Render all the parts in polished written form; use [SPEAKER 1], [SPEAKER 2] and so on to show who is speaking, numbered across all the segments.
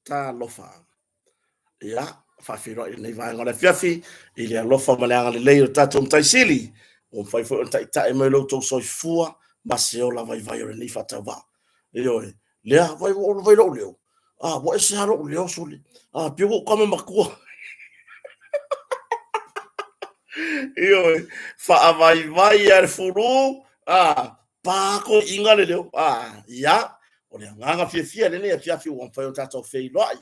[SPEAKER 1] Talofa. Ia, faafeiloai i lenei vaega o le afiafi i le alofa ma le agalelei o le tatou Matai Sili, ua mafai foi ona taitai mai lo outou soifua ma se ola vaivai o lenei faatauvaa. Ioe, lea, vai, vai lou leo. Ah, ua ese lava lou leo, sole. Ah, pei ua ou tama matua. Ioe, faavaivai a le fulu, ah, pa koiina le leo. Ah, ia, o le agaga fiafia lenei afiafi ua mafai ona tatou feiloai.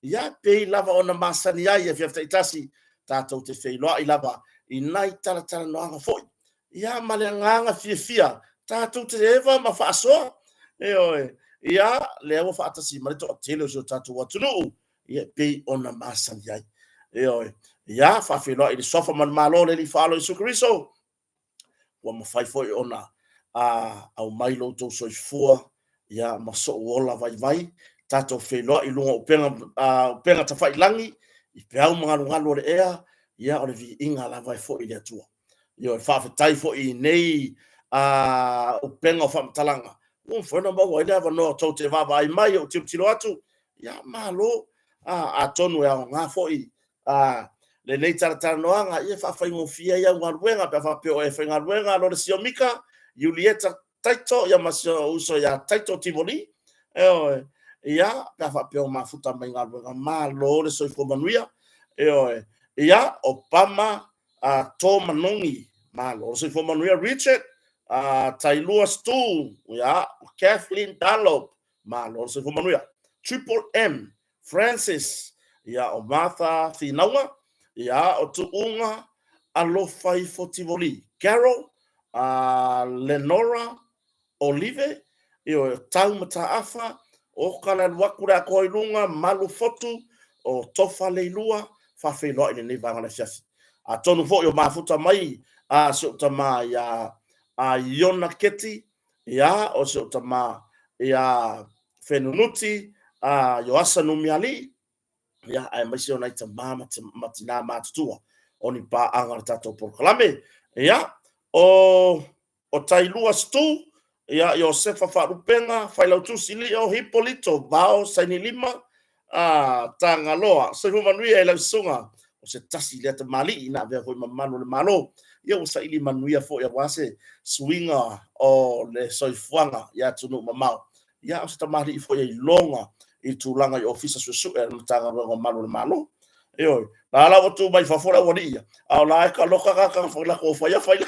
[SPEAKER 1] Ia, pei lava ona masani ai i afiafi taitasi, tatou te feiloai lava i nai talatalanoaga foi. Ia, ma le agaga fiafia, tatou te eva ma faasoa. Ioe, ia, lea ua faatasi mai le toatele o si o tatou atunuu, ia, pei ona masani ai. Ioe, ia, faafeiloai i le suafa ma le Malo o le Alii Faaola Iesu Keriso, ua mafai foi ona aumai lo outou soifua ia ma sou ola vaivai, tatou feiloai i luga o upega, upega tafailagi, i peau ma galugalu o le ea, ia o le viiga lava e foi i le Atua. Ioe, faafetai foi i nei upega o faamatalaga, ua mafai ona maua ai le avanoa tou te vaavaai mai, ou tilotilo atu, ia malo, atonu e aoga foi lenei talatalanoaga ia faafaigofie ai au galuega pe a faapea o e faigaluega lo le sio Mika, Iulieta Taito ia ma si ou uso ia Taito Tivoli. Ioe, ia pe a faapea o mafuta mai galuega, malo le soifua manuia. Ioe, ia Obama a To Manogi, malo le soifua manuia. Richard a Tailua Stu, ia Kathleen Dunlop, malo le soifua manuia. Triple M Francis, ia o Martha Finauga, ia o Tuuga Alofa Ifo Tivoli, Carol, Lenora Olive, ioe, o Tau Mataafa, Oka le alu atu le atoa i luga, Malu Fotu, o Tofa Leilua, faafeiloai i lenei vaega o le afiafi. Atonu foi o mafuta mai a si ou tama ia a Iona Keti, ia o si ou tama ia Fenunuti, a Ioasa Numialii, ia, aemaise o nai tama ma tinā matutua o ni paaga o le tatou polokalame. Ia, o, o Tailua Stu, ia, Iosefa Faalupega, Failautusi Lio, Hipolito, Vao Sainilima, a, Tagaloa. Soifua manuia i lau susuga, o se tasi lea tamalii na avea foi ma malu o le Malo. Ia ua saili manuia foi aua se suiga o le soifuaga i atunuu mamao. Ia, o se tamalii foi e iloga i tulaga i ofisa suesue a le Matagaluega o Malu o le Malo. Ioe, la la ua tu mai fafo le aualii ia, a o la e kaloka ka ka la ko faia fai.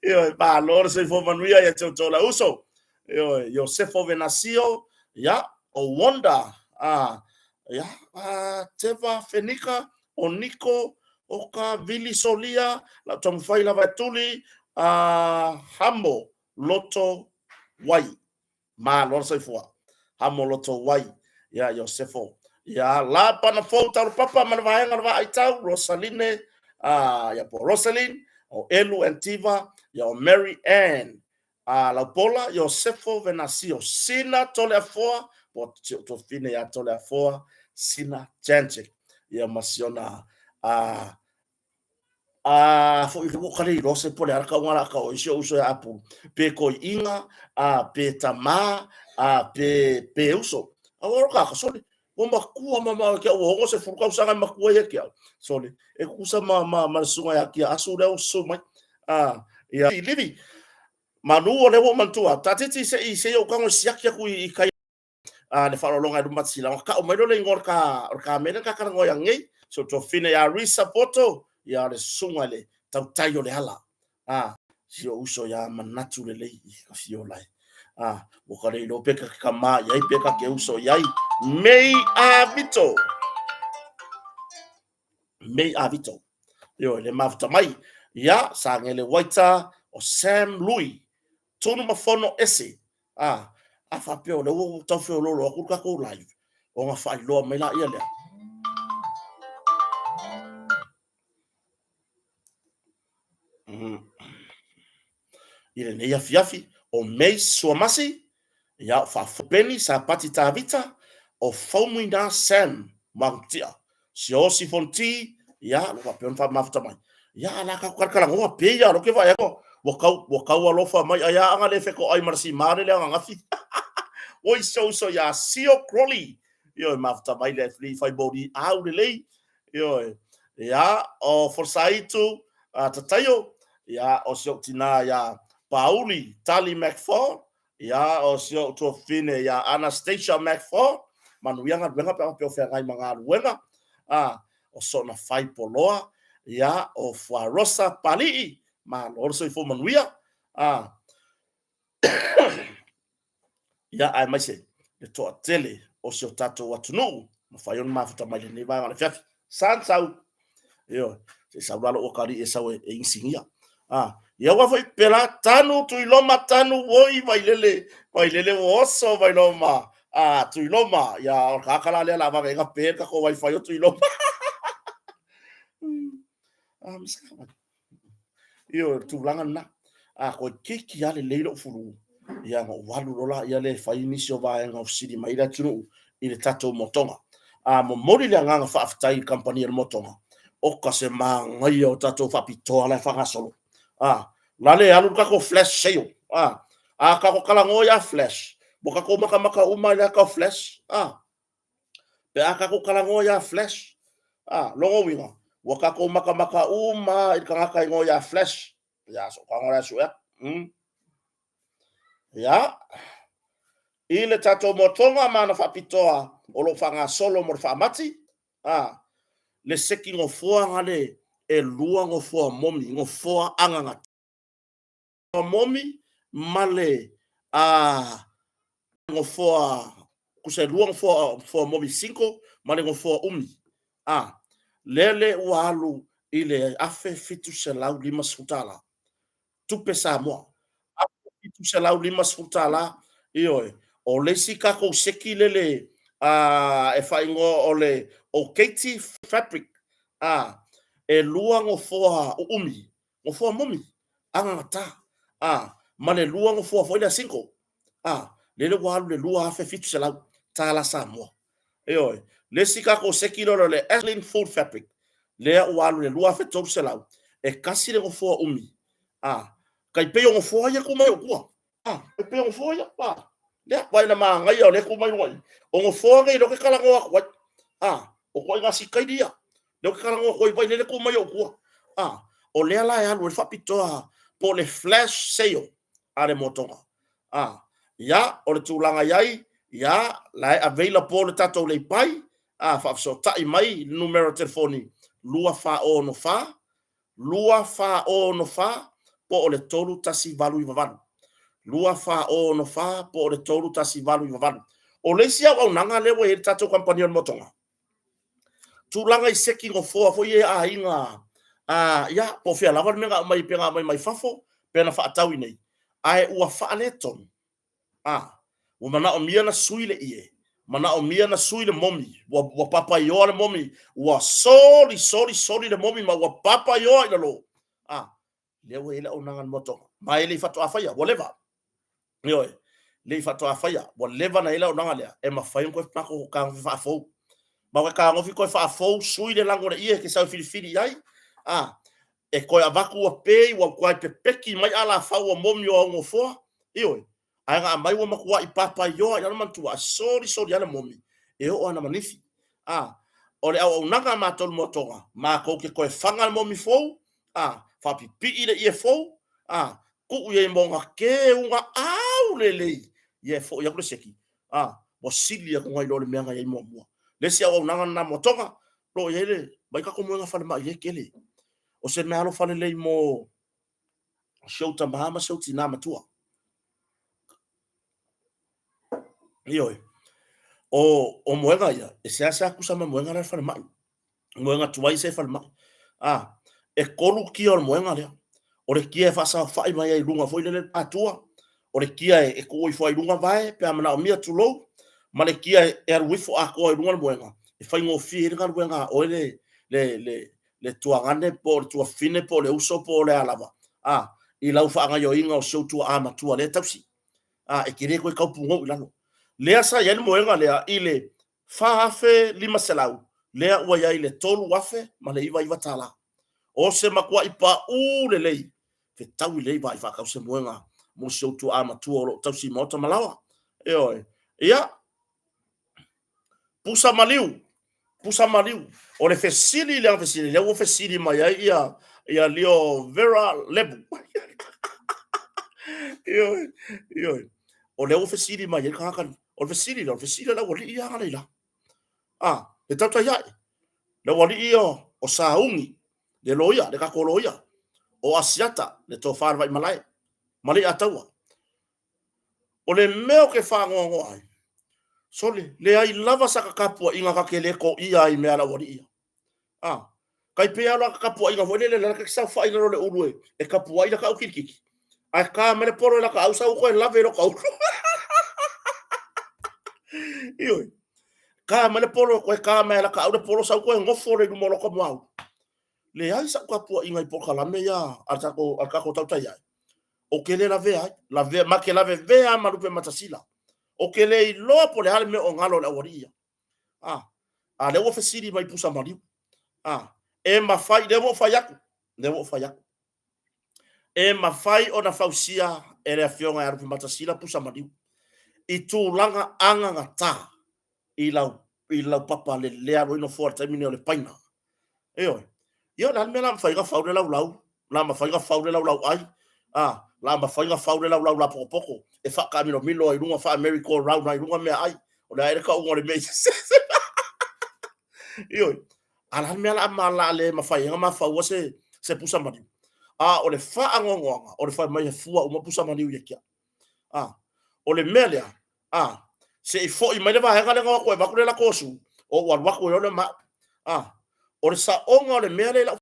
[SPEAKER 1] Ioe, malo le soifua manuia ia te outou le uso. Ioe, Iosefo Venasio, ia, o Wanda, a, ia, a, Teva Fenika, o Niko, o ka Vili Solia, la taumafai lava e tuli, a, Hamo, Loto Wai. Malo le soifua. Hamo Loto Wai. Ia, Iosefo. Ia, Lapana Fou Taulapapa ma le vaega o le Vaaitau, Rosaline, a, ia po Rosaline, o Elu Antiva, ia o Mary Ann, a Laupola, Iosefo Venasio, Sina Toleafoa, po o si ou tuafafine ia Toleafoa, Sina Janczyk, ia ma siona a, a foi ua ka le iloa se po le a le tauga la tau ai si ou uso ia Apulu, pe toeaina, a pe tama, a pe, pe uso. A ua ka sole, ua matua mamao i ke au ua 60 tausaga e matua ia ke au. Sole, e tutusa ma, ma, ma le susuga ia Tia Asu lea ua susu mai. A, ia, Livi, manu o lea ua ou manatua, taatiti se i, se i ou tago e siaki atu i, i kai a le faaaloaloga e luma sila ona tau mai lea o le igoa o le ka o le kamele na talanoa ai nei si ou tuafafine ia Risa Poto ia le susuga i le tautai o le ala a si ou uso ia manatu lelei i ka fiola e a ua ka le iloa pe ka ke kama i ai pe ka ke uso i ai Mei Avito Mei Avito ioe le mafuta mai ia Sagele Waita o Sam Lui Tunu ma Fono Ese A, a faapea o lea ua tau feoloolo atu le tatou live, ona faailoa mai laia lea. I lenei afiafi, o Mace Suamasi, ia o Faafopeni Sapati Tavita, o Faumuina Sam Magutia. Siaosi Fonti, ia, lo faapea ona faamafuta mai. Ia, a la tatou talatalanoa pei lava o lea ou te vaai atu, ua tau, ua tau alofa mai, ai a ana le fetoai ma le simā lele ananafi. Oi si ou uso ia Sio Crowley, ioe, mafuta mai le athlete fai moli au lelei, ioe. Ia, o Fosaitu Tataio, ia, o si ou tinā ia Pauli Tali McFall, ia, o si ou tuafafine ia Anastasia McFall, manuia galuega pe a faapea o feagai ma galuega, a, o Sona Fai Poloa, ia, o Fuarosa Palii, malo le soifua manuia, a, Ia, aemaise le toatele o si o tatou atunuu, mafai ona mafuta mai lenei vaega o le afiafi. San sau, ioe, se i sau la lou atalii e sau e inisinia. Ah, ia ua foi pela tanu Tuiloma tanu oi Vailele, Vailele ua oso Vailoma. Ah, Tuiloma, ia o le tagata la lea la vave ai na pe le tatou wifi o Tuiloma. Ah, masaka. Ioe, o le tulaga lena. A toeitiiti lava lelei lou fulu, ia ona ou alu loa lea e fai nisi o vaega o fesili mai le atunuu i le tatou motoga. A momoli le agaga faafetai i le kamupani a le motoga, oka se manaia o tatou faapitoa la e faagasolo. A, la le alu le tatou flash sale. A, a tatou talanoa ia Flash, ua tatou matamata uma i le ata o Flash. A, Pe a tatou talanoa iā Flash, a, lona uiga, ua tatou matamata uma i le tagata e igoa iā Flash. Ia, so tago la e sue atu. Ia, i le tatou motoga ma ana faapitoa o lo o faagasolo mo le faamati, a, le seki nofoa gale e lua nofoa momi, nofoa agaga momi ma le a nofoa tusa e lua nofoa, nofoa momi single ma le nofoa umi. A, lele ua alu i le $1,750 tupe Samoa. $1,750, ioe. O le isi tatou seki lele a, e faaigoa o le Okati Fabric, a, e lua nofoa uumi, nofoa momi, agagata, a, ma le lua nofoa foi lea single, a, lele ua alu le $2,700 Samoa. Ioe. Le isi tatou seki lea o le Ashlyn Full Fabric, lea ua alu le $2,300, e tasi le nofoa umi, a, tai pei o nofoa ia e tu mai ou tua. A, e pei o nofoa ia, a, lea, vaai na manaia o lea e tu mai luga i. O nofoa nei lea ou te talanoa atu ai. A, o ituaiga sikaili ia. Lea ou te talanoa atu ai, vaai lele e tu mai ou tua. A, o lea la e alu ai le faapitoa po o le flash sale a le motoga. A, ia, o le tulaga i ai, ia, la e available le tatou leipai, a, faafesootai mai i le numera telefoni 2464 2464 po o le 3198. 2464 po o le 3198. O le isi auaunaga lea ua i ai le tatou kamupani o le motoga, tulaga i seki nofoa foi ia aiga, a, ia, po o fea lava le mea na aumai, pe na aumai mai fafo, pe na faatau i inei, ae ua faaletonu. A, ua manaomia na sui le ie, manaomia na sui le momi, ua, ua papaioa le momi, ua soli, soli, soli le momi ma ua papaioa i lalo. A, lea ua i ai le auaunaga a le motoga, ma e le i faatoa faia, ua leva. Ioe, le i faatoa faia, ua leva na i ai le auaunaga lea, e mafai ona toe matou fetagofi faafou. Ma toe tagofi toe faafou, sui le lago o le ie e te sau e filifili i ai. A, e toe avatu ua pei ua matuai pepeki mai alafau ua momi o au nofoa, ioe, ae na aumai ua matuai papaioa i lalo manatua, ae solisoli lava le momi e oo lava ina manifi. A, o le auaunaga a matou i le moatoga, matou te toe faga le momi fou, a, faapipii le ie fou, a, tuu i ai ma ona keuga aulelei, ia e foi atu le seki, a, ua sili atu nai lo le mea na i ai muamua. Le isi auaunaga lena moatoga, o lo o i ai le, vaai tatou moega falemai lea e tele. O se meaalofa lelei mo si ou tama ma si ou tinā matua. Ioe. O, o moega ia, e seasea tusa ma moega la i le falemai. Moega tuai se falemai. A, e tolu kia o le moega lea. O le kia e faasaofai mai ai i luga foi lele le patua, o le kia e tuu ifo ai i luga vae pe a manaomia tulou, ma le kia e alu ifo atoa i luga le moega, e faigofie ai le galuega a oe le, le, le, le tuagane po o le tuafafine po o le uso po o le a lava, a, i lau faagaoioiga o si ou tuaa matua lea e tausi. A, e te le toe tau pugou i lalo. Lea sa i ai le moega lea i le $4,500, lea ua i ai le $3,099. O se matuai paū lelei, fetaui lelei vaai faatau se moega mo si ou tuaa matua o lo o tausi i maota ma laoa. Ioe. Ia, pusa maliu, pusa maliu. O le fesili lea fesili, lea ua fesili mai ai ia, ia Leo Vera Lebu. Ioe, ioe. O lea ua fesili mai ai le tagata, o le fesili lea, o le fesili lea ua lii ia leila. Ah, le tautai ai. Le ua lii ia o Sauni, le loia, le tatou loia. O Asiata, le tofa le Vaimalae, ma le Ataua. O le mea ou te faanoanoa ai, sole, leai lava saka tapuaiga ta te le toia ai i mea a le aualii ia. A, tai pei lava o lata tapuaiga foi lele lea ta te saofai i lalo o le ulu e tapuai lata au kilikiti, ae ta mai le polo i lata au sau toe lave i lota ulu. Ioe. Ta mai le polo, toe ta mai lata au le polo sau toe nofo le i luma o lota muaulu. Leai sau tapuaiga i polokalame ia a le tatou, a le tatou tautai ai. Ou te le lavea ai, lavea, ma te lavevea lava ma Lupematasila. Ou te le iloa po o le a le mea o galo i le aualii ia. A, a lea ua fesili mai pusa maliu. A, e mafai, lea ua ou fai atu, lea ua ou fai atu. E mafai ona fausia e le Afioga ia Lupematasila pusa maliu i tulaga agagata i lau i laupapa le le alo ai nofoa i le taimi lenei o le paina. Ioe. Ia o le a le mea la mafai ona fau le laulau, la mafai ona fau le laulau ai, a, la mafai ona fau le laulau lapotopoto e faataamilomilo ai i luga, faa-merry go round ai i luga meaai. O le a ea le tauga o le mea i Ioe. A o le a le mea la ma la le mafai ai ona mafaua se, se pusa maliu? A o le faanoanoaga, o le fai mai e fua uma pusa maliu ia te au. A, o le mea lea, A, se i foi mai le vaega lea na o atu e avatu le latou asu, ou alu atu ai loa lea ma au. A, o le saoga o le mea lea i lau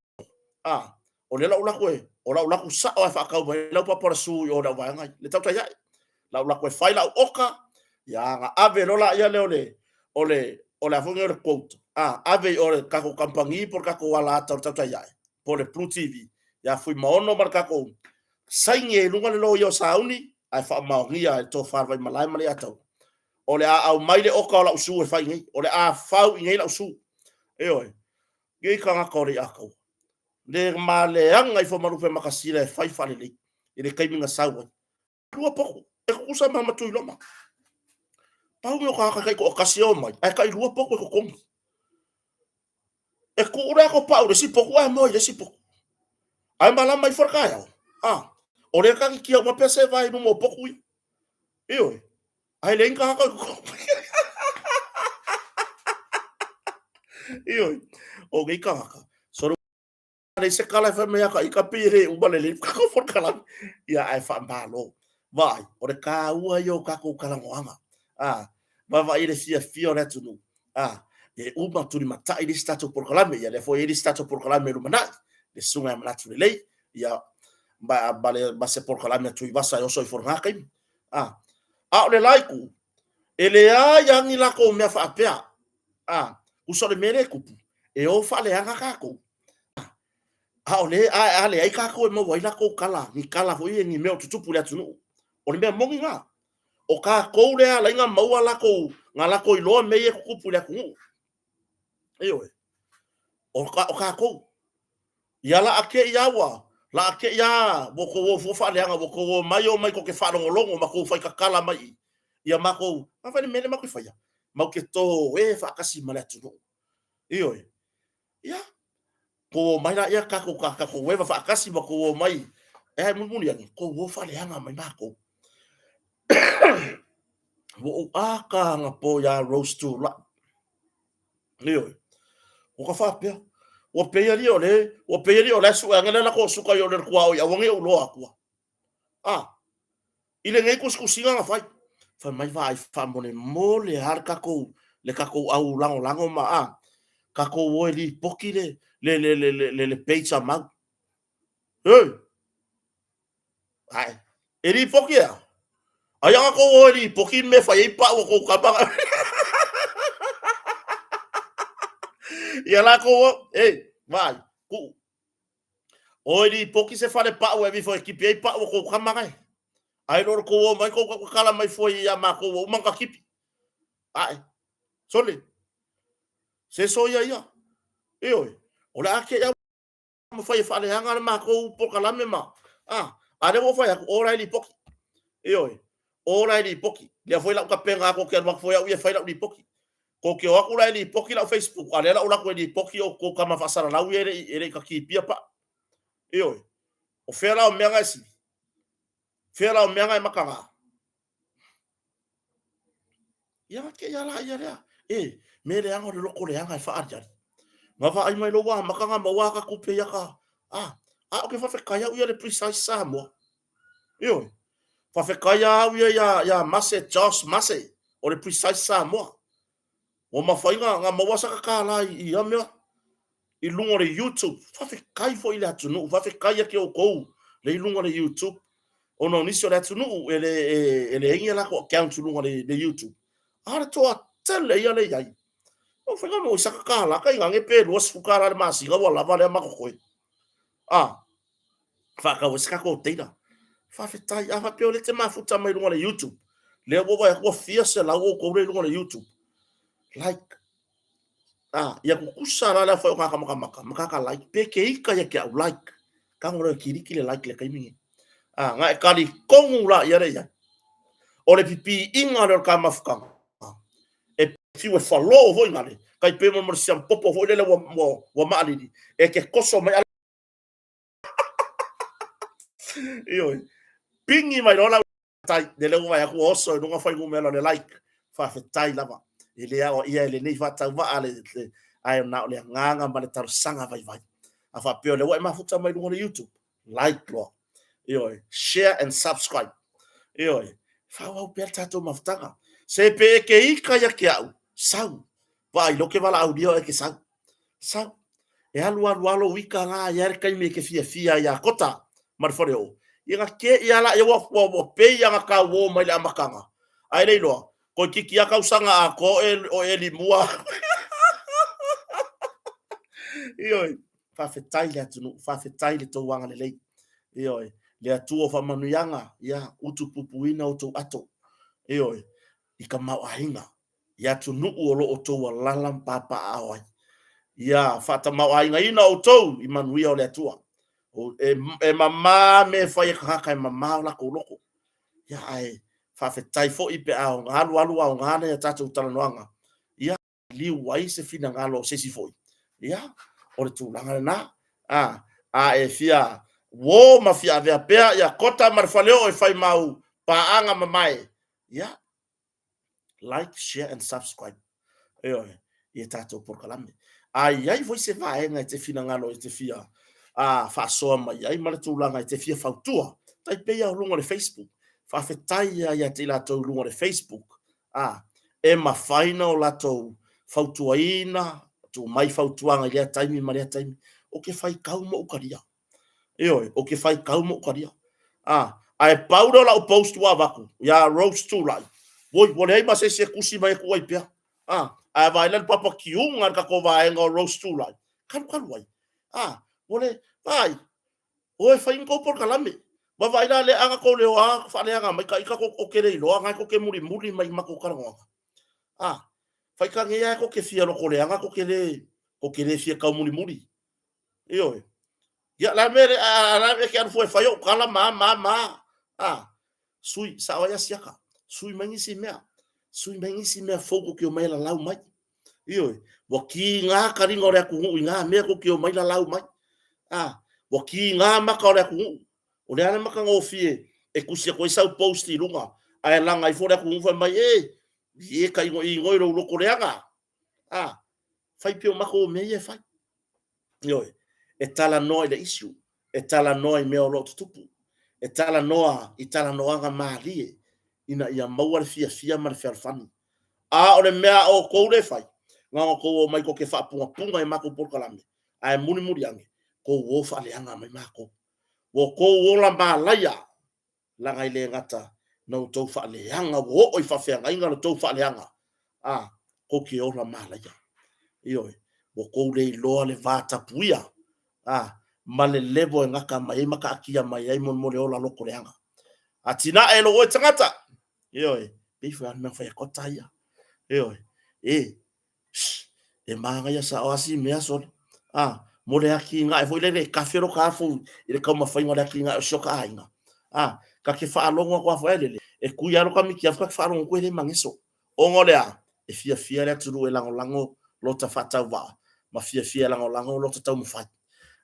[SPEAKER 1] A, o lea la ou alu atu e, o lau alu atu sao lava e faatau mai ai lau papa o le asu i o i lau vaega i le tautai ae. La ou alu atu e fai lau oka, ia ona ave loa laia lea o le, o le, o le a foi nei o le quote, a, ave i o i le tatou kamupani po o le tatou alaata o le tautai ae, po o le Blue TV, ia Fuimaono ma le tatou saini ai i luga le loia o Sauni, ae faamaonia e le Tofa Vaimalae ma Leiataua, o le a aumai le oka o lau su e fai nei, o le a fau i nei lau su. Ioe, nei tagata o Leiataua, le maleaga ifo ma Lupematasila e fai faalelei i le taimi na sau ai. Lua potu, e tutusa ma Matuiloma. Pau mea o tagata taitoatasi e omai, ae tailua potu e totogi. E tuu le ato pau i le isi potu ae moe i le isi potu. Ae malama ifo le taeao, a, o lea e tagitia uma pea se vae i luma o potu ia. Ioe, ae leai ni tagata o i totonu. Ioe, o nei tagata, sole leai se tala e fai mai ia ka ika pei e le uma lelei tatou polokalame. Ia ae faamalo. Vaai, o le taua ia o tatou talanoaga. A, vaavaai i le fiafia o le atunuu. A, e uma tulimatai le isi tatou polokalame. Ia lea foi e i ai le isi tatou polokalame e lumanai, le Susuga ia Manatu Lelei, ia, ma, ma, le, ma se polokalame a Tuivasa e oso ifo i lena taimi. A, a o le la itu, e leai lava ni latou mea faapea. A, tusa o le mea lea e tupu, e o faaleaga tatou. A o le, a, a leai tatou e maua ai latou tala, ni tala foi ia, ni mea o tutupu i le atunuu. O le mea moni lena. O tatou lea e ala ai ona maua latou, na latou iloa mea ia e tutupu i le atunuu. Ioe. O, o tatou. Ia la a te i a ua, la a te i a ua tou o fua faaleaga, ua tou o mai o mai tou te faalogologo ma tou faitatala mai i, ia matou, a fai le mea lea matou te faia, matou te toe faatasi ma le atunuu. Ioe. Ia, tou o mai laia tatou, tatou eva faatasi ma tou o mai, e ae mulimuli ane, tou o faaleaga mai matou. Ua ou aka anapo iā Rose Tulai. Ioe. Ua ka faapea. Ua pei alii o le, ua pei alii o le sue ane le lako suka i o le tuaoi aua nei ou loa atua. A, i lenei tusitusiga na fai, fai mai vaai faamolemole lava le tatou, le tatou au lagolago ma a, tatou o e lipoti le, le, le, le, le, le, le page a Mau. Hey! Ae, e lipoti e a? Ai a tou o e lipoti le mea e fai ai pau a tou tama. Ia latou o, ei, vaai, tuu. O e lipoti se fale pau e ave ifo e tipi ai pau a tou tama gae. Ae lo le tou o mai tou tatala mai fua ia matou ua uma ona ta tipi. Ae, sole, se soia ia. Ioe, o le a te ia mafai e faaleaga le matou polokalame ma, a, a lea ua ou fai atu, o la e lipoti. Ioe, o la e lipoti. Lea foi lau tapena atu ou te alu atu foi au ia e fai lau lipoti. Kou te o atu la e lipoti lau Facebook, a o lea la ou alu atu e lipoti outou tama faasalalau ia e le i takipia paa. Ioe. O fea la o mea na e sili? Fea la o mea na e mataga? Ia te ia la ia lea. E, me leaga o le loko leaga e faaaliali. Na vaai mai lou amata na maua ata tupe ia ka, a, a o ke faafetai au ia le Precise Samoa. Ioe. Faafetai a au ia ia, ia Mase, Josh Mase, o le Precise Samoa. Ua mafai na, na maua sa ka tālā i, i ia mea, i luga o le YouTube. Faafetai foi i le atunuu, faafetai ia te outou le i luga o le YouTube. Ona o nisi o le atunuu e le, e, e leai ni a latou account i luga o le, le YouTube. A o le toatele ia le i ai. Ua mafai na maua i saka tālā, tainane pe 20 tālā i le masina ua lava lea ma totoe. A, faatau ai se tatou teila. Faafetai. A faapea o lea e te mafuta mai luga o le YouTube, lea ua vaai atu ua fia selau outou lea i luga o le YouTube. Like. A, ia tutusa la le aofai o tagata matamata ma tagata like, pe ke ika ia ke au like. Tago loa e kiliki le like i le taimi lenei. A, na e talitonu la ia le i ai. O le pipiiga lea o le ta mafutaga, e fiu e falo foi ngale, tai pei mo le siampopo foi lele ua, ua, ua maalili, e te toso mai Ioe. Pigi mai loa lau tai, lele ua vaai atu ua oso i luga fuainumera o le like. Faafetai lava. E le aoaia e lenei faatauvaa le, le, ae na o le agaga ma le talosaga vaivai. A faapea o lea ua e mafuta mai luga o le YouTube, like loa. Ioe, share and subscribe. Ioe, faaauau pea le tatou mafutaga. Se pe e ke ika ia ke au, sau. Vaai lo ke valaaulia o e ke sau. Sau. E alu alu lava lou ika la i ai le taimi e te fiafia ai ia Kota ma le faleoo. Ia na te ia la ia ua, ua, ua pei lava na tauo mai le amataga. Ae le iloa, toeitiiti lava tausaga atoa o e, o e limua. Ioe, faafetai le atunuu, faafetai le tou agalelei. Ioe, le Atua o faamanuiaga, ia utupupuina outou ato. Ioe, i tamaoaiga i atunuu o lo o outou alaala ma papaaao ai. Ia faatamaoaigaina outou i manuia o le Atua. E, e mamā mea e fai e tagata, e mamā o latou loko. Ia, ae faafetai foi pe a alu alu aoga nai a tatou talanoaga, ia liu ai se finagalo o se isi foi. Ia, o le tulaga lena. A, a e fia uō ma fia avea pea ia Kota ma le faleoo e fai mau paaga mamae, ia, like, share and subscribe. Ioe, i e tatou polokalame. A i ai foi se vaega e te finagalo e te fia a, faasoa mai ai ma le tulaga e te fia fautua, tai pei lava o luga o le Facebook. Faafetai lava ia te i latou i luga o le Facebook, a, e mafai na o latou fautuaina, tuu mai fautuaga i lea taimi ma lea taimi. Ou te faitau ma ou talia. Ioe, ou te faitau ma ou talia. A, ae pau lea o lau post ua avatu ia Rose Tulai, oi, ua leai ma se isi e tusi mai e tuu ai pea. A, ae vaai la i le papa kiuga a le tatou vaega o Rose Tulai, kalukalu ai. A, ua le, vaai, o e fai ni tou polokalame. Vaavaai la lea a na tou leo a faaleaga mai ta ita tou te le iloa, na tou te mulimuli mai i matou talanoaga. A, faitagē lava tou te fia lotoleaga tou te le, tou te le fia taumulimuli. Ioe. Ia, la mea le, a, la mea ke alu fua e fai ou tala ma, ma, ma. A, sui, sao ai Asiata. Sui mai nisi mea. Sui mai nisi mea fou tou te omai e lalau mai. Ioe. Ua kīgā kaliga o le atunuu i ngā mea tou te omai lalau mai. A, ua kīgā maka o le atunuu. O le a le matagofie e tusi atu ai sau post i luga, ae laga ifo le atunuu fai mai, e, e ka igoiigoi lou loto leaga. A, fai pea o matou mea ia e fai. Ioe, e talanoa i le issue, e talanoa i mea o lo o tutupu, e talanoa i talanoaga malie ina ia maua le fiafia ma le fealofani. A o le mea a outou lea e fai, na ona outou omai tou te faapunapuga i matou polokalame, ae mulimuli ane, tou o faaleaga mai matou. Ua outou ola malaia leaga e le gata na outou faaleaga, ua oo i faafeagaiga la outou faaleaga, a, tou te ola malaia. Ioe, ua tou le iloa le va tapuia, a, ma le level e gata mai ai ma taatia mai ai molemole ola loto leaga. Atinae lou oe tagata, ioe, pei foi a le mea na fai a Kota ia, ioe, e, E manaia sao lava si mea sole. A, mo le atinae foi lele e kafe lo ka afu i le taumafaiga o le atinae o si o ta aiga. A, Ka ke faalogo aku a foi lele, e kui alo ka miki afu ka ke faalogo ku e le mageso. Ona o le a? E fiafia le atunuu e lagolago lota faatauvaa ma fiafia e lagolago lota taumafai.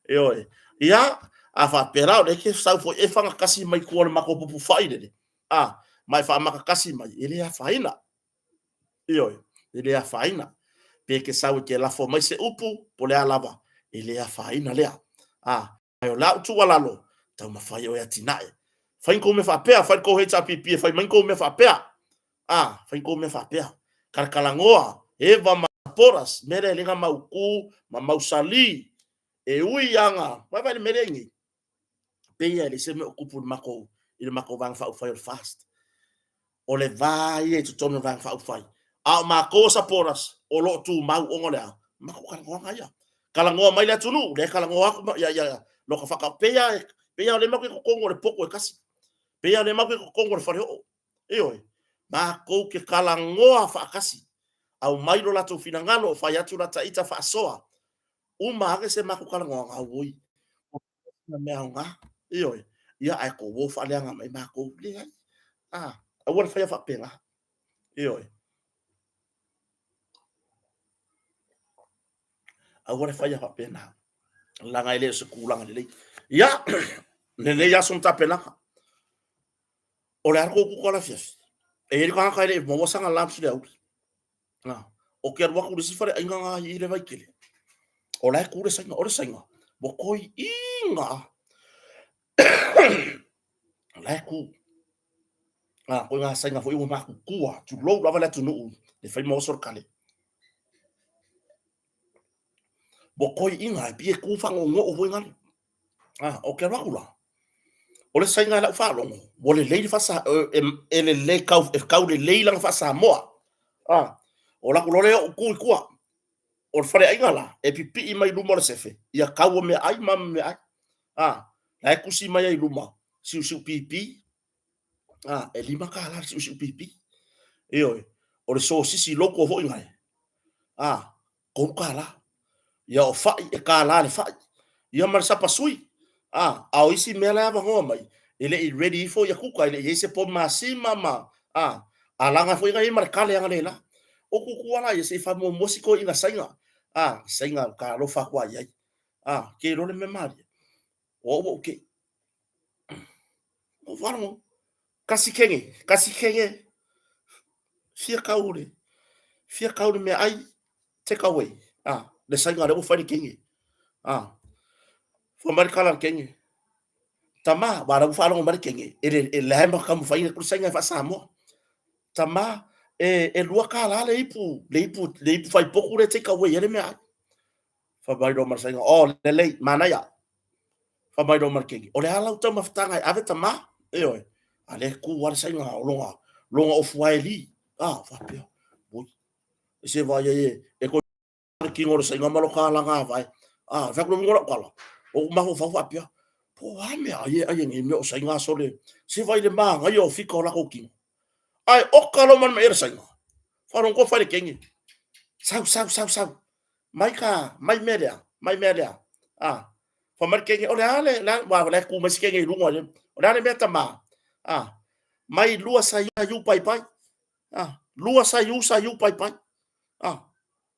[SPEAKER 1] Ioe. Ia, a faapea la o lea e te sau foi e fagatasi mai tua o le matou pupufai lele, a, ma e faamakatasi mai, e le afaina. Ioe, e le afaina. Pe e te sau e te lafo mai se upu, po o le a lava, e le afaina lea. A, ae o lau tuualalo, taumafai oe e atinae. Fai ni kou mea faapea, fai le kou HRPP e fai mai ni kou mea faapea. A, fai ni kou mea faapea. Kalakalanoa, Eva ma Boras, mea lea e le na mautu ma mausali, e ui lava na, vaai le mea lea i nei, pei lava e leai se mea o tupu i le matou, i le matou Vaega Faaupufai o le FAST. O le va ia i totonu o le Vaega Faaupufai. A o matou o supporters, o lo o tumau ona o le a? Matou talanoaga ia. Talanoa mai le atunuu, lea e talanoa atu ma, ia, ia, loka whaka, pei lava, pei lava o lea matou te i totonu o le potu e tasi. Pei lava o lea matou te i totonu o le faleoo. Ioe, matou te talanoa faatasi. Aumai lo latou finagalo, fai atu la ta ita faasoa. Uma ane se matou talanoaga, auoi, na mea aoga. Ioe, ia ae tou o faaleaga mai matou. Leai, a, aua le faia faapena. Ioe. Aua le faia faapena. Leaga e le o se tulaga lelei. Ia, lenei aso ma tapenaga. O le a le tou kuka o le afiafi? E i ai le tagata e le i maua sana lunch i le aoauli. Na, o ke alu atu i le isi faleaiga na i le Vaitele. O la e tu le Saina, o le Saina, ua toeina. O la e tu. A, koe ngā Saina foi ua matutua, tulou lava le atunuu, le fai ma oso le kale. Ua toeina, e pei e tu fagogo'o foi ngale. A, o ke alu atu la, o le Saina i lau faalogo, ua lelei le faasa, e lelei, kau, e kau lelei lana faa-Samoa. A, o la ku loa lea o tu i tua. O le faleaiga la, e pipii mai luma o le sefe, ia kau o meaai ma meaai. A, la e tusi mai ai i luma, siusiu pipi, a, e $5 le siusiu pipi. Ioe, o le sosisi loto foi nae, a, $3. Ia o fai, e $1 le fai. Ia ma le sapasui. A, a o isi mea la e avanoa mai, e le i ready ifo ia kuka, e le i i ai se pomu masima ma, a, a laga foi na i ai ma le kale ana le la. O kuku ala ia se i faamuamua si toeaina Saina, a, Saina ka alofa atu lava i ai. A, ke iloa le mea malie, o au ua ou kei. Ou faalogo, kasi kenge, kasi kenge, fia kau le, fia kau le meaai, take away. A, le Saina lea ua fai le kenge. A, fai mai le kala le kenge. Tama, wa la ua faalogo mai le kenge, e le, e leai ma taumafai ina Saina e faa-Samoa. Tama, e, e $2 le ipu, le ipu, le ipu faipoku le take away ai le meaai. Fai mai loa ma le Saina, oh, lelei, manaia. Fai mai loa ma le kenge, o le a lau taumafataga e ave tama? Ioe, a lea e tu lava le Saina o lona, lona ofu aeli. Ah, faapea, oi, e se vaai ai e, e koe le kino o le Saina ma lota alaga vae. Ah, fai atu le uiga o lau tala, o ou mafaufau faapea, po o a mea ai e ai e nei mea o Saina sole, se vaai i le manaia o fika o latou kino. Ae oka loa ma le maia le Saina. Faalogo fai le kenge. Sau, sau, sau, sau. Mai ka, mai mea lea, mai mea lea. Ah, fai mai le kenge, o le a le, le a, ua le tu mai si kenge i luga, o le a le mea tama. Ah, mai lua saiu pai pai. Ah, lua saiu saiu pai pai. Ah,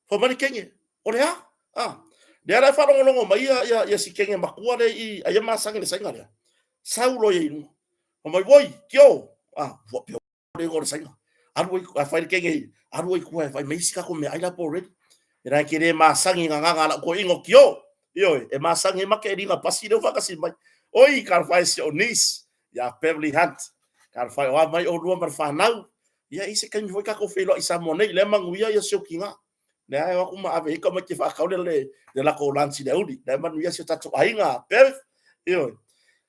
[SPEAKER 1] fai mai le kenge, o le a? Ah, lea la e faalogologo mai ia, ia, ia si kenge matua lea i, aia masani le Saina lea. Sau loa ia i luga. Fai mai, woi, kio. Ah, ua pea le igoa o le Saina. Alu ai, a fai le kenge i, alu ai tua e fai mai isi kako meaai la po ready. E rae ke le masani ngā ngā ngā lau koe ingo kio. Ioe, e masani e make e ringa pasi leo whakasi mai. Oi, ka whai si o niece, ia Beverly Hunt. Ka whai o a mai o lua ma le whanau. Ia i se kaimi foi kako wheiloa i Samoa nei, lea manuia ia si o ki ngā. Lea e o aku ma ave hika mai te whakaule le, le lako o lansi le auli. Lea manuia si o tatou aiga, Bev. Ioe.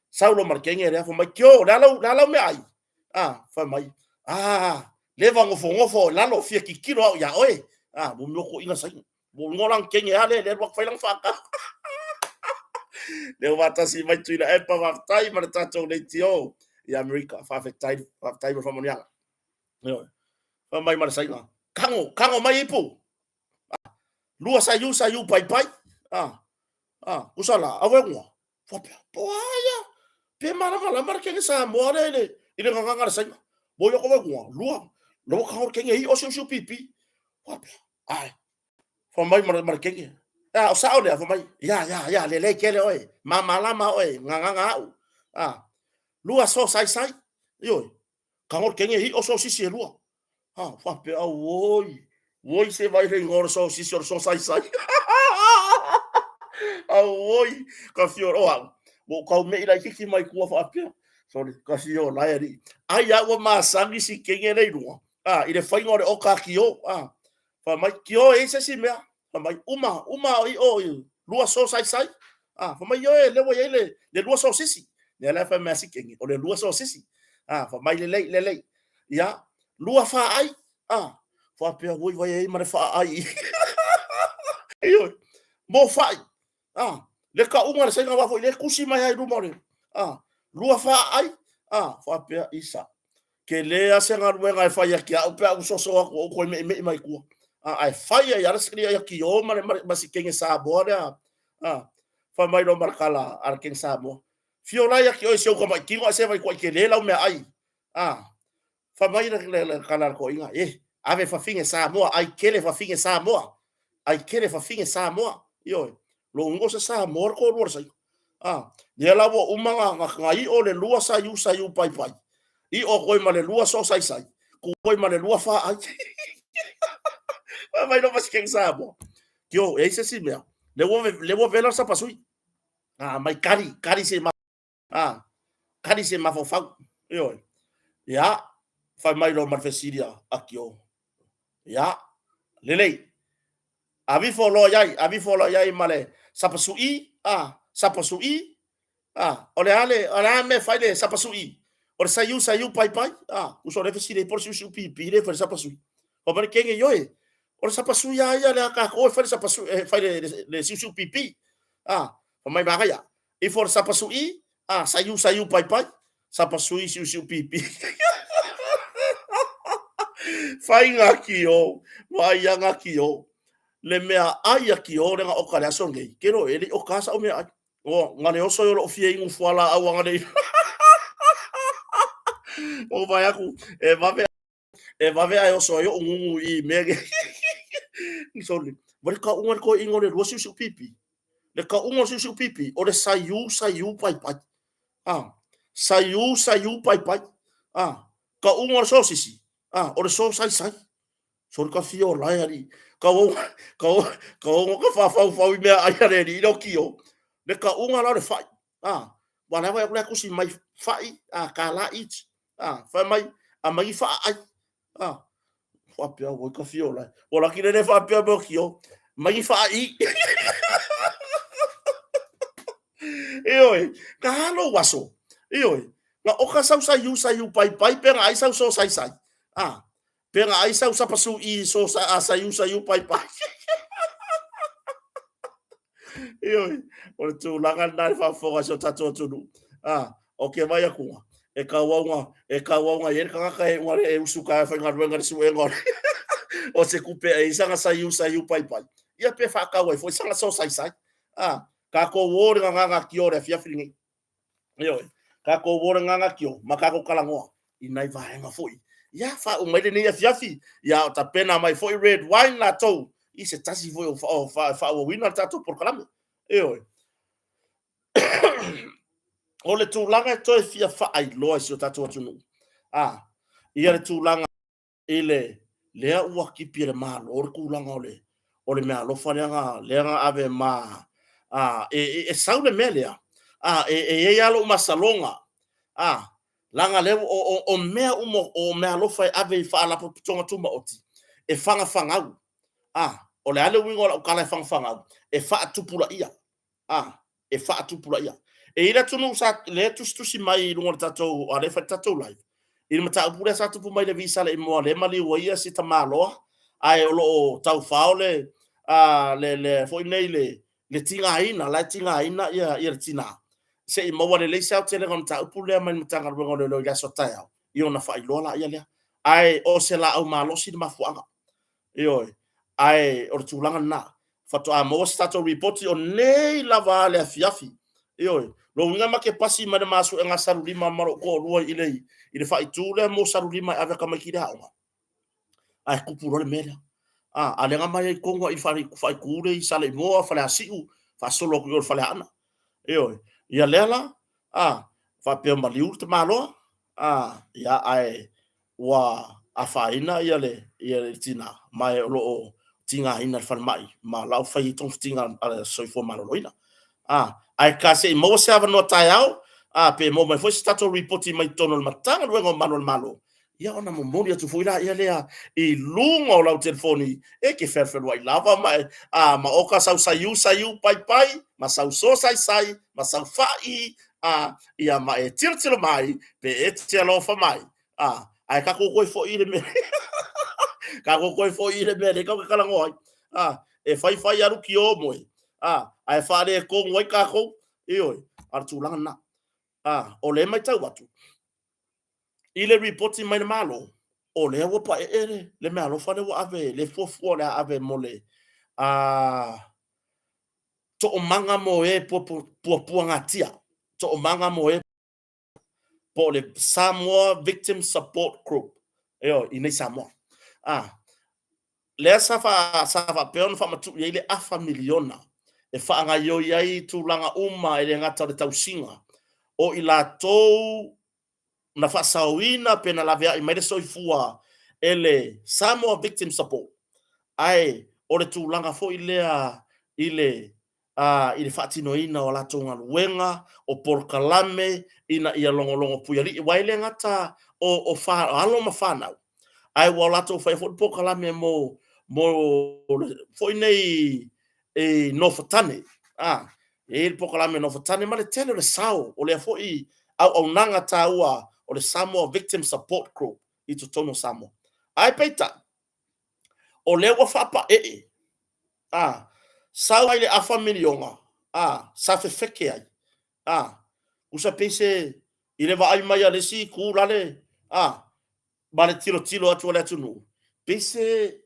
[SPEAKER 1] Saulo ma le kenge lea fai mai, kio, le a lau, le a lau meaai? A, fai mai, a, leva nofonofo i lalo, fia titilo au iā oe. A, mo mea ko ina saina. Mo ngo lang kenge a le, le alu atu fai lana whaakau. Leo wātasi mai Tuila Epa, whafetai ma le tātou leitio i Amerika. Whafetai, whafetai ma whamanianga. Ioe. Fai mai ma le saina. Kango, kango mai ipu. Ah, lua saiu, saiu pai pai. Ah, ah, kusa la, awe ngua. Faapea, po a ia? Pe malamalama le kenge Samoa lea i le, i le gagaga a le Saina. Mo i oko vai lua, le ua kago le kenge i o siusiu pipi. Faapea, ai, fa mai ma le kenge. A, o sao lea, fa mai, ia, ia, ia, lelei tele oe, mamalama oe, gagaga au. A, lua so sai sai, ioe, kago le kenge i o sosisi e lua. Ha, faapea, auoi, oi se vai le igoa o le sosisi o le sosaisai. Auoi, ka fio, o au, ua ou tau mei laitiiti mai tua faapea. Sorry, ka fio la e alii. Ai a ua masani si kenge le i luga, a, i le faiga o le oka a Kio, a. Fai mai, Kio e i ai se isi mea. Fai mai, uma, uma o i o i lua sosaisai. A, fai mai, ioe, lea ua i ai le, le lua sosisi. Lea la e fai mai a si kenge, o le lua sosisi. A, fai mai, lelei, lelei. Ia, lua faai, a, faapea, oi, vai ai ma le faai. Ioe, mo fai, a, le kauga le saina aua foi le tusi mai ai luma o le, a, lua faai, a, faapea, isa. Tele a se galuega e fai ia te au pe a ou soso atu ua ou toe meimei mai tua. A, ae fai ai lava le ia Kio ma le ma si kenge Samoa lea. A, fai mai loa ma le tala a le kenge Samoa. Fio la ia te oe si ou tamaitino ae se vai tuai tele lau meaai. A, fai mai le, le, le tala a le toeaina, e, ave fafine Samoa, ai tele fafine Samoa. Ai tele fafine Samoa. Ioe, lou igoa o se Samoa le toalua o le Saina. A, lea la ua uma na, na, na i'o le lua saiu saiu pai pai. I'o atu ai ma le lua sosaisai, tu ai ma le lua faai. Fai mai loa ma si kenge Samoa. Tio, e ai se isi mea, lea ua, lea ua vela le sapasui. A, mai kari, kari se ma, a, kari se mafaufau. Ioe. Ia, fai mai loa ma le fesili a, a Tio. Ia, lelei. Avifo loa i ai, avifo loa i ai ma le sapasuʻi, a, sapasuʻi, a, o le a le, o le a mea e fai le sapasuʻi? O le saiu, saiu, pai, pai, a, uso o le fesili ai po o le siusiu pipi le fai le sapasui. Fai mai le kenge, ioe, o le sapasui lava ia lea a tatou e fai le sapasui, e fai le, le, le siusiu pipi. A, fai mai manaia, ifo le sapasuʻi, a, saiu, saiu, pai, pai, sapasui, siusiu pipi. Fai ngā kio, vaai a ngā kio. Le mea ai a kio le nga oka le aso nei. Ke ro e le o ka sa o mea ai. O, nga le oso i o loo fia ingu fuala au anga nei. O vai aku, e vave E vave ae oso ai oʻu gugu i mea nei. Sorry. Ma le kauga le toeaina o le lua siusiu pipi. Le kauga o le siusiu pipi, o le saiu, saiu, pai, pai. Ah, saiu, saiu, pai, pai. Ah, kauga o le sosisi. Ah, o le so sai, sai. Sorry ka fia o lae alii. Ka o, ka o, ka o ka whawhauwhau i mea ai a le alii i le o kio. Le kauga la o le whai. Ah, ua la vai aku le kusi mai whai, ah, ka la each. Ah, fai mai, a mai wha ai. Ah, whapea, ua ka fio lai. Ua laki le le whapea mo kio. Mai wha i. Ioe, ka halo waso. Ioe, nga oka sau sai yu sai yu pai pai pe nga ai sau so sai sai. Ah, Pe nga ai sau sapa su i so sa a saiu saiu pai pai. Ioe, o le tulaga lena i le faafofoga a si o tatou atunuu. A, o ke vai akuga, e kauauga, e kauauga i ai le tagata e ua e usu ka e faigaluega i le suega o le o se kupe e i sanga saiu saiu pai pai. Ia pe faatau ai foi sanga so sai sai. A, tatou o le gagaga ki o le afiafi lenei. Ioe, tatou o le gagakio ma tatou talanoa i nai vaega foi. Ia, faauma mai lenei afiafi, ia o tapena mai foi red wine latou i se tasi foi o faaauauina le tatou polokalame. Ioe. O le tulaga e toe fia faailoa i si o tatou atunuu, a, ia le tulaga i le lea ua tipi e le Malo le tulaga o le o le meaalofa lea na lea na ave ma a e, e, e sau le mea lea a e, e i ai lava lou masaloga a leaga lea o, o, o mea uma o meaalofa e ave i faalapotopotoga tumaoti e fagafagau a o le a le uiga o lau tala e fagafagau e faatupulaia a e faatupulaia. E i ai le atunuu sa lea e tusitusi mai i luga o le tatou, a lea e fai le tatou live, i le mataupu lea sa tupu mai i le visa a le imoa lea e maliu ai ia si tamaloa, ae o lo o taufao le, a, le, le, foi nei le, le tigaina, la e tigaina ia, ia le tina, se i maua lelei se aotelega o le mataupu lea mai le Matagaluega o Leoleo i le aso a taeao, ia ona faailoa laia lea. Ae o se laau malosi le mafuaaga. Ioe. Ae o le tulaga lena. Faatoa maua se tatou ripoti o nei lava le afiafi. Ioe. Lona uiga ma te pasi mai le ma suega Salulima ma lou toalua i le i le faaitu lea mo Salulima e ave tamaiti i le aoga. Ae tupu loa le mea lea. A, a lea na ma i ai tonu i le faaitu lea i Saleimoa, Faleasiu, faasolo atu i o i le Faleaana. Ioe. Ia lea la, a, faapea maliu le tamaloa, a, ia ae ua afaina ia le, ia le tina, ma e o lo o tigaina i le falemai, ma la ua fai ai togafitiga a le Soifua Maloloina. A, ae ka se i maua se avanoa taeao, a, pe maua mai foi se tatou ripoti mai totonu o le Matagaluega o Malu a le Malo, ia ona momoli atu foi laia lea i luga o lau telefoni e te fealualuai lava ma e, a, ma oka sau saiu saiu pai pai, ma sau so sai sai, ma sau fa'i, a, ia ma e tilotilo mai pe e te alofa mai. A, ae tatou toe foi i le mea tatou toe foi i le mea lea tatou te talanoa ai. A, e fai fai alu tio moe, a, ae faaletonu ai tatou, ioe, a o le tulaga lena. A, o lea e matau atu i le ripoti mai le Malo, o lea ua paee le, le meaalofa lea ua ave, le fuafua o le a ave mo le a, toomaga mo e puapuagatia, toomaga mo e po o le Samoa Victim Support Group, ioe, i nei Samoa. A, lea sa, fa, sa faapea ona faamatuu ai le afa miliona e faagaioi ai tulaga uma e le gata o le tausiga o i latou na faasaoina pe na laveai mai le soifua e le Samoa Victim Support, ae o le tulaga foi lea i le i le faatinoina o a latou galuega, o polokalame ina ia logologo puialii, aua e le gata o, o, fa, o alo ma fanau, ae ua latou faia foi le polokalame mo, mo foi nei e nofotane, a, e i ai le polokalame nofotane ma le tele o le sao o lea foi auaunaga taua o le Samoa Victim Support Group i totonu o Samoa. Ae peitai, o lea ua faapaee, a, sau ai le afa miliona, a, sa fefeke ai, a, usa pei se, i le vaai mai a le isi itu lale, a, ma le tilotilo atu a le atunuu, pei se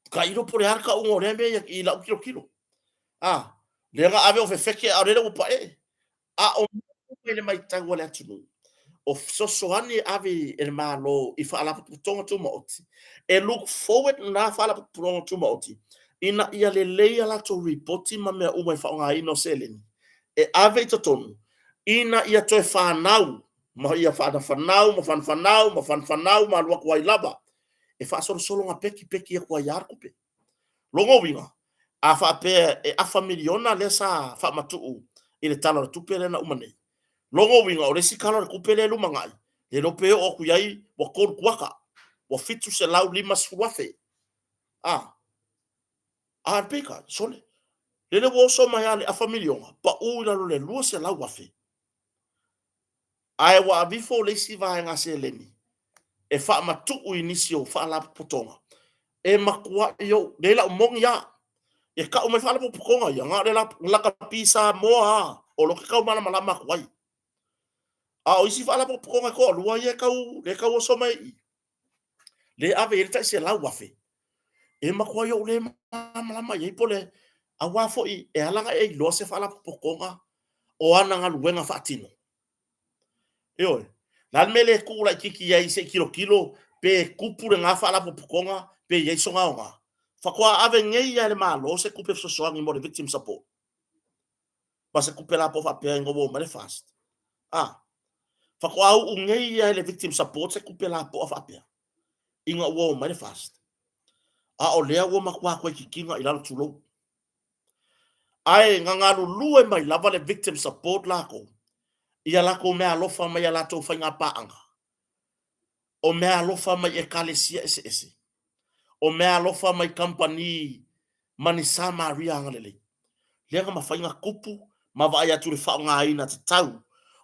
[SPEAKER 1] tailo po o le a le tauga o lea mea i lau tilotilo. A, lea na ave o fefeke a o lele ua paee. A o mea i le matau a le atunuu, o fesoasoani e ave e le Malo i Faalapotopotoga Tumaoti, e look forward na Faalapotopotoga Tumaoti ina ia lelei a latou ripoti ma mea uma e faaaogaina o seleni e ave i totonu ina ia toe fanau ma ia fanafanau ma fanafanau ma fanafanau ma alu atu ai lava e faasolosolo na peki peki atu ai lava le tupe. Lona uiga, a faapea e afa miliona lea sa faamatuu i le Tala o le Tupe lea na uma nei, lona uiga o le isi Tala o le Tupe lea e lumanai, le iloa pe oo atu i ai ua tolu kuata, ua $750,000. A, a le peitai, sole, lele ua oso mai lava le afa miliona, pau i lalo o le $200,000. Ae ua aveifo le isi vaega seleni e faamatuu i nisi o faalapotopotoga e matuai ou, lea lau moni lava, e tau mai faalapotopotoga ia, na o le lakapi Samoa lava o lo o tau malamalama atu ai. A o isi faalapotopotoga e toalua ia e tau, lea e tau oso mai i i, lea e ave i ai le tai $100,000, e matuai ou le malamalama i ai po o le, aua foi e ala ona e iloa se faalapotopotoga o ana galuega faatino. Ioe. Le a le mea e le tuu laitiiti ai se i tilotilo pe tupu lena faalapotopotoga pe i ai sona aoga. Faatoa ave nei lava e le Malo se tupe fesoasoani mo le victim support ma se tupe lapoa faapea ina ua oo mai le FAST. A, faatoa uu nei lava e le victim support se tupe lapoa faapea ina ua oo mai le FAST. A o lea ua matua toe titina i lalo tulou. Ae na galulue mai lava le victim support lakou i a lakou meaalofa mai a latou faigapaaga, o meaalofa mai ekalesia eseese, o meaalofa mai kamupani ma ni Samaria agalelei. Lea na mafai na tupu ma vaai atu i le faaaogaina tatau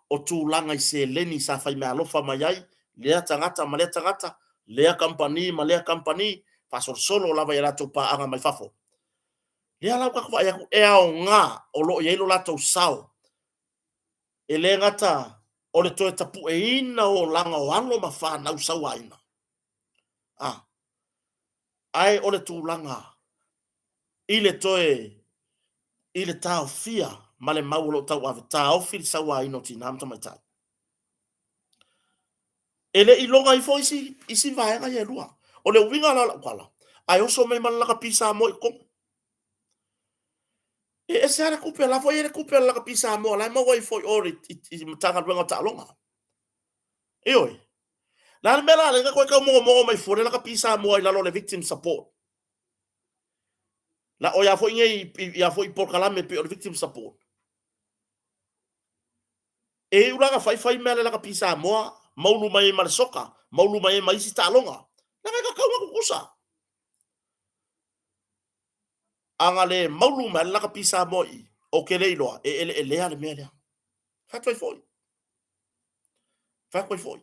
[SPEAKER 1] o tulaga i seleni sa fai meaalofa mai ai lea tagata ma lea tagata, lea kamupani ma lea kamupani, faasolosolo lava i a latou paaga mai fafo. Lea la ua tatou vaai atu e aoga o lo o i ai lo latou sao e le gata o le toe tapueina o olaga o alo ma fanau sauaina, a, ae o le tulaga i le toe i le taofia ma le mau o lo o tauave taofi le sauaina o tinā ma tamaitai. E le i loga ifo isi, isi vaega ia e lua. O le uiga la o lau tala, ae oso mai ma le lakapi Samoa i totonu. E ese lava le tupe, la foi e i ai le tupe a le lakapi Samoa la e maua ifo i o i, i, i Matagaluega o Taaloga. Ioe. Le a le mea la lea na toe tau mogomogo mai fua le lakapi Samoa i lalo o le victim support? La o ia foi nei ia foi polokalame pei o le victim support. E iu la na fai fai mea le lakapi Samoa, maulu mai ai ma le soka, maulu mai ai ma isi taaloga. Leaga e tatau ona tutusa. A na le maulu mai le lakapi Samoa i i, ou te le iloa e eleelea le mea lea. Fai atu ai foi. Fai atu ai foi.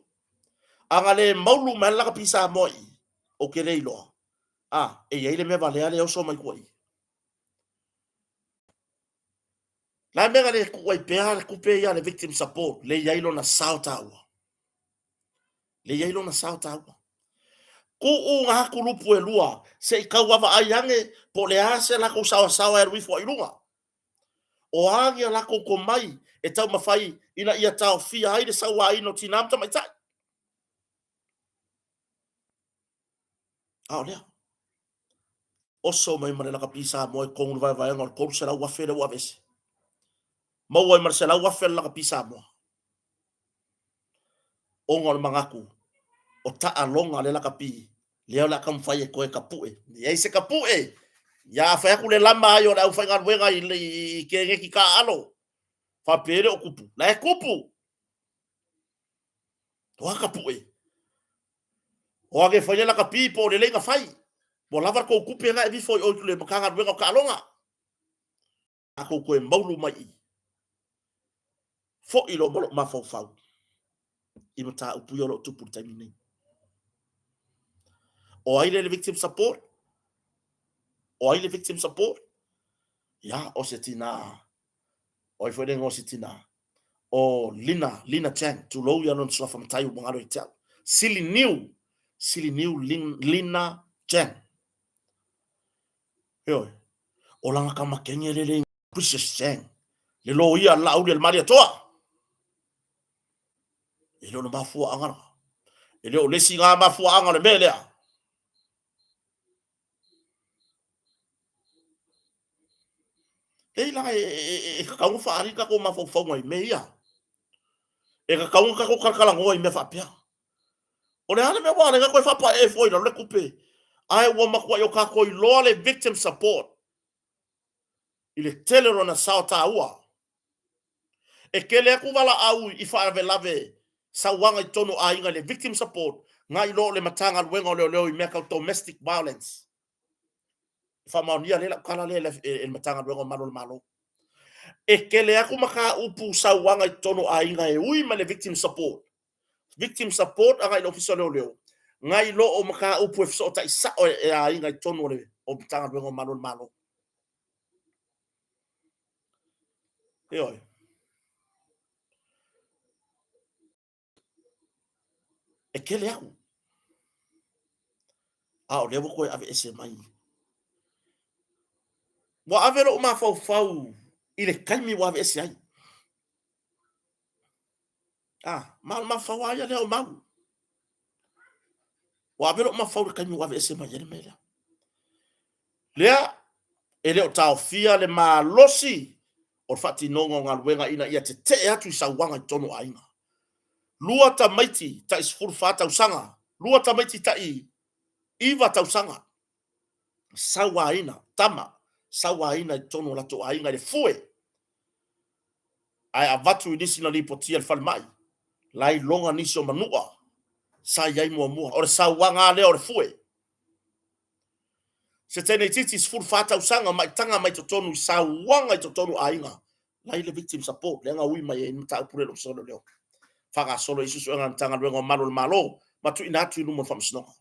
[SPEAKER 1] A na le maulu mai le lakapi Samoa i i, ou te le iloa. A, e i ai le mea valea lea e oso mai tua i i. Le a le mea na le tuu ai pea le tupe ia a le victim support le i ai lona sao taua? Le i ai lona sao taua. Tuu ngā kulupu e lua se i tauavaai ane po o le a se latou saoasaoa e alu ifo ai i luga. O a ni a latou tomai e taumafai ina ia taofia ai le sauaina o tinā ma tamaitai. A o lea, oso mai ma le lakapi Samoa i totonu o le vaevaega o le 300,000 lea ua aveese. Maua ai ma le 100,000 a le lakapi Samoa. Ona o le manatu, o taaloga a le lakapi, lea o le a taumafai e toe tapue. Leai se tapue! Ia a fai atu le lama ai o le aufaigaluega i, i, i keneti taaalo, faapea e le o tupu. La e tupu! O a tapue? O age fai le lakapi po o lelei na fai. Ua lava le tou tupe na e vifo i o i le Matagaluega o Taaloga. Tatou toe maulu mai i. Foi loa ma lou mafaufau i mataupu ia o lo o tupu i le taimi nei. O ai le victim support? O ai le victim support? Ia, o se tinā. O ai foi le igoa o si tinā? O Lina, Lina Chang, tulou ia lona suafa matai ua galo ia te au. Sili Niu, Sili Niu Lina Chang. Ioe, o lana tama kenge le le Precious Chang, le loia a le Laauli a le Malietoa. E le o le mafuaaga la. E le o le isi ngā mafuaaga o le mea lea. Leai la, e tatau ona faaali tatou mafaufauga i mea ia. E tatau ona tatou talatalanoa i mea faapea. O le a le mea ua ala ai ona toe faapaee fua i lalo le tupe, ae ua matuai o tatou iloa le victim support i le tele o lona sao taua. E tele atu valaau i faalavelave sauaga i totonu o aiga i le victim support nai lo le Matagaluega o Leoleo i mea tau domestic violence. E faamaonia lea lau tala lea e le Matagaluega o Malu o le Malo. E tele atu mataupu sauaga i totonu o aiga e ui mai le victim support. Victim support agai i le Ofisa o Leoleo, nai lo o mataupu e fesootai sao e aiga i totonu o le Matagaluega o Malu o le Malo. Ioe. E tele aku. A o lea ua toe aveese mai. Ua ave lou mafaufau i le taimi ua aveese ai. Ah, ma o le mafaufau lava ia lea o mau. Ua ave lou mafaufau i le taimi ua aveese mai ai le mea lea. Lea, e le o taofia le malosi o le faatinoga o galuega ina ia tetee atu i sauaga i totonu o aiga. Lua tamaiti tai 14 tausaga, lua tamaiti tai 9 tausaga, sauaina, tama, sauaina i totonu o latou aiga i le fue. Ae avatu i nisi na lipotia i le falemai, la iloga nisi o manua sa i ai muamua. O le sauaga lava lea o le fue. Se teine itiiti 14 tausaga maitaga mai totonu i sauaga i totonu o aiga la i le victim support lea na ui mai ai le mataupu lea i le Ofisa o Leoleo faagasolo ai suesuega a le Matagaluega o Malu o le Malo ma tuuina atu i luma o le Faamasinoga.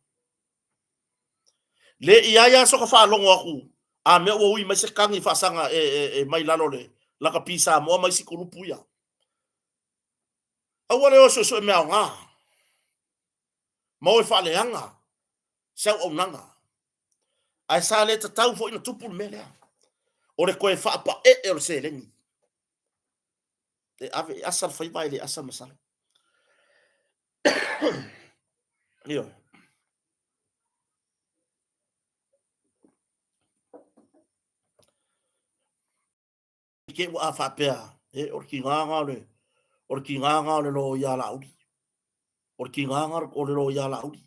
[SPEAKER 1] Le i ai lava soka faalogo atu a mea ua ui mai se kagi faasaga e, e, e mai lalo le lakapi Samoa ma isi kulupu ia. Aua le o suesue mea aoga ma o e faaleaga se auaunaga. Ae sa le tatau foi na tupu le mea lea. O le toe faapaee o le seleni. E ave e asa le faiva ae le asa le masalo. Ioe. I te ua a faapea, e, o le tigaga o le, o le tigaga o le loia Laauli. O le tigaga o le loia Laauli.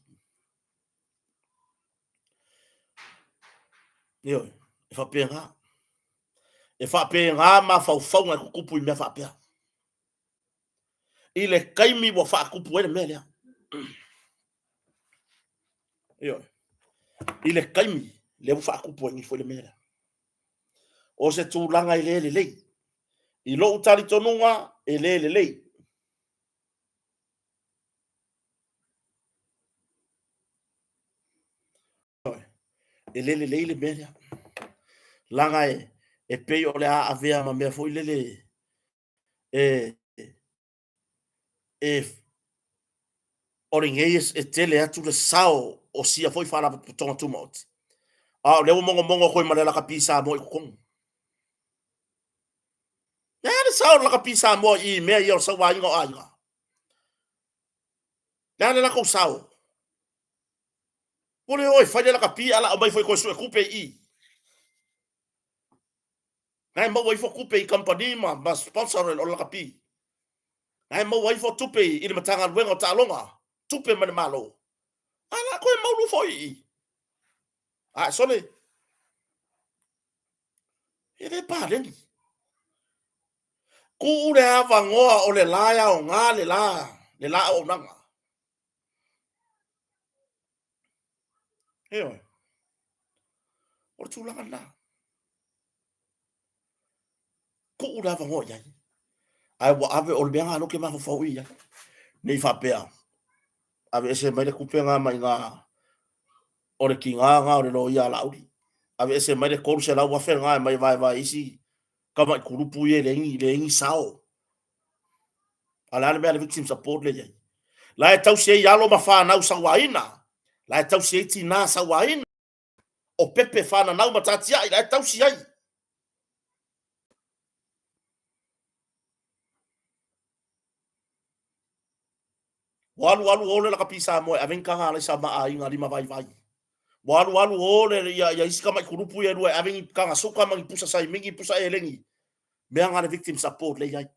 [SPEAKER 1] Ioe, e faapena. E faapena mafaufauga e tutupu i mea faapea. I le taimi ua faatupu ai le mea lea. Ioe. I le taimi lea ua faatupu ai foi le mea lea. O se tulaga e le lelei. I lou talitonuga, e le lelei. E le lelei le mea lea. Laga e, e pei o le a avea ma mea foi lele e, e o lenei e tele atu le sao o sia foi Faalapotopotoga Tumaoti, a o lea ua mogomogo atu ai ma le lakapi Samoa i totonu. Le a le sao o le lakapi Samoa i mea ia o le sauaina o aiga? Le a le latou sao? Ua le o e fai le lakapi ae la aumai foi toe sue tupe i i. Na e maua ifo tupe i kamupani ma, ma sponsor o le lakapi. Na e maua ifo tupe i le Matagaluega o Taaloga, tupe mai le Malo. A la toe maulu foi i i. A e sole, e le paleni. Tuu le avanoa o le la e aoga le la, le la auaunaga. Ioe. O le tulaga lena. Tuu le avanoa i ai. Ae ua ave, o le mea lena lea ou te mafaufau i ai. Ne i faapea, aveese mai le tupe lena mai ina o le tiga lena o le loia a Laauli. Aveese mai le $300,000 lena e aumai e vaevae i isi tamai kulupu ia e leai ni, leai ni sao. A o le a le mea a le Victim Support lea e i ai? La e tausi ai alo ma fanau sauaina, la e tausi ai tina sauaina, o pepe fananau ma tatiai, la e tausi ai. Ua alu alu o le lakapi Samoa e ave ni taga alaisa ma aiga lima vaivai. Ua alu alu o le ia, ia isi tamai kulupu ia e lua e ave ni taga suka ma ni pusa saimini, pusa elegi. Mea na le victim support lea e i ai.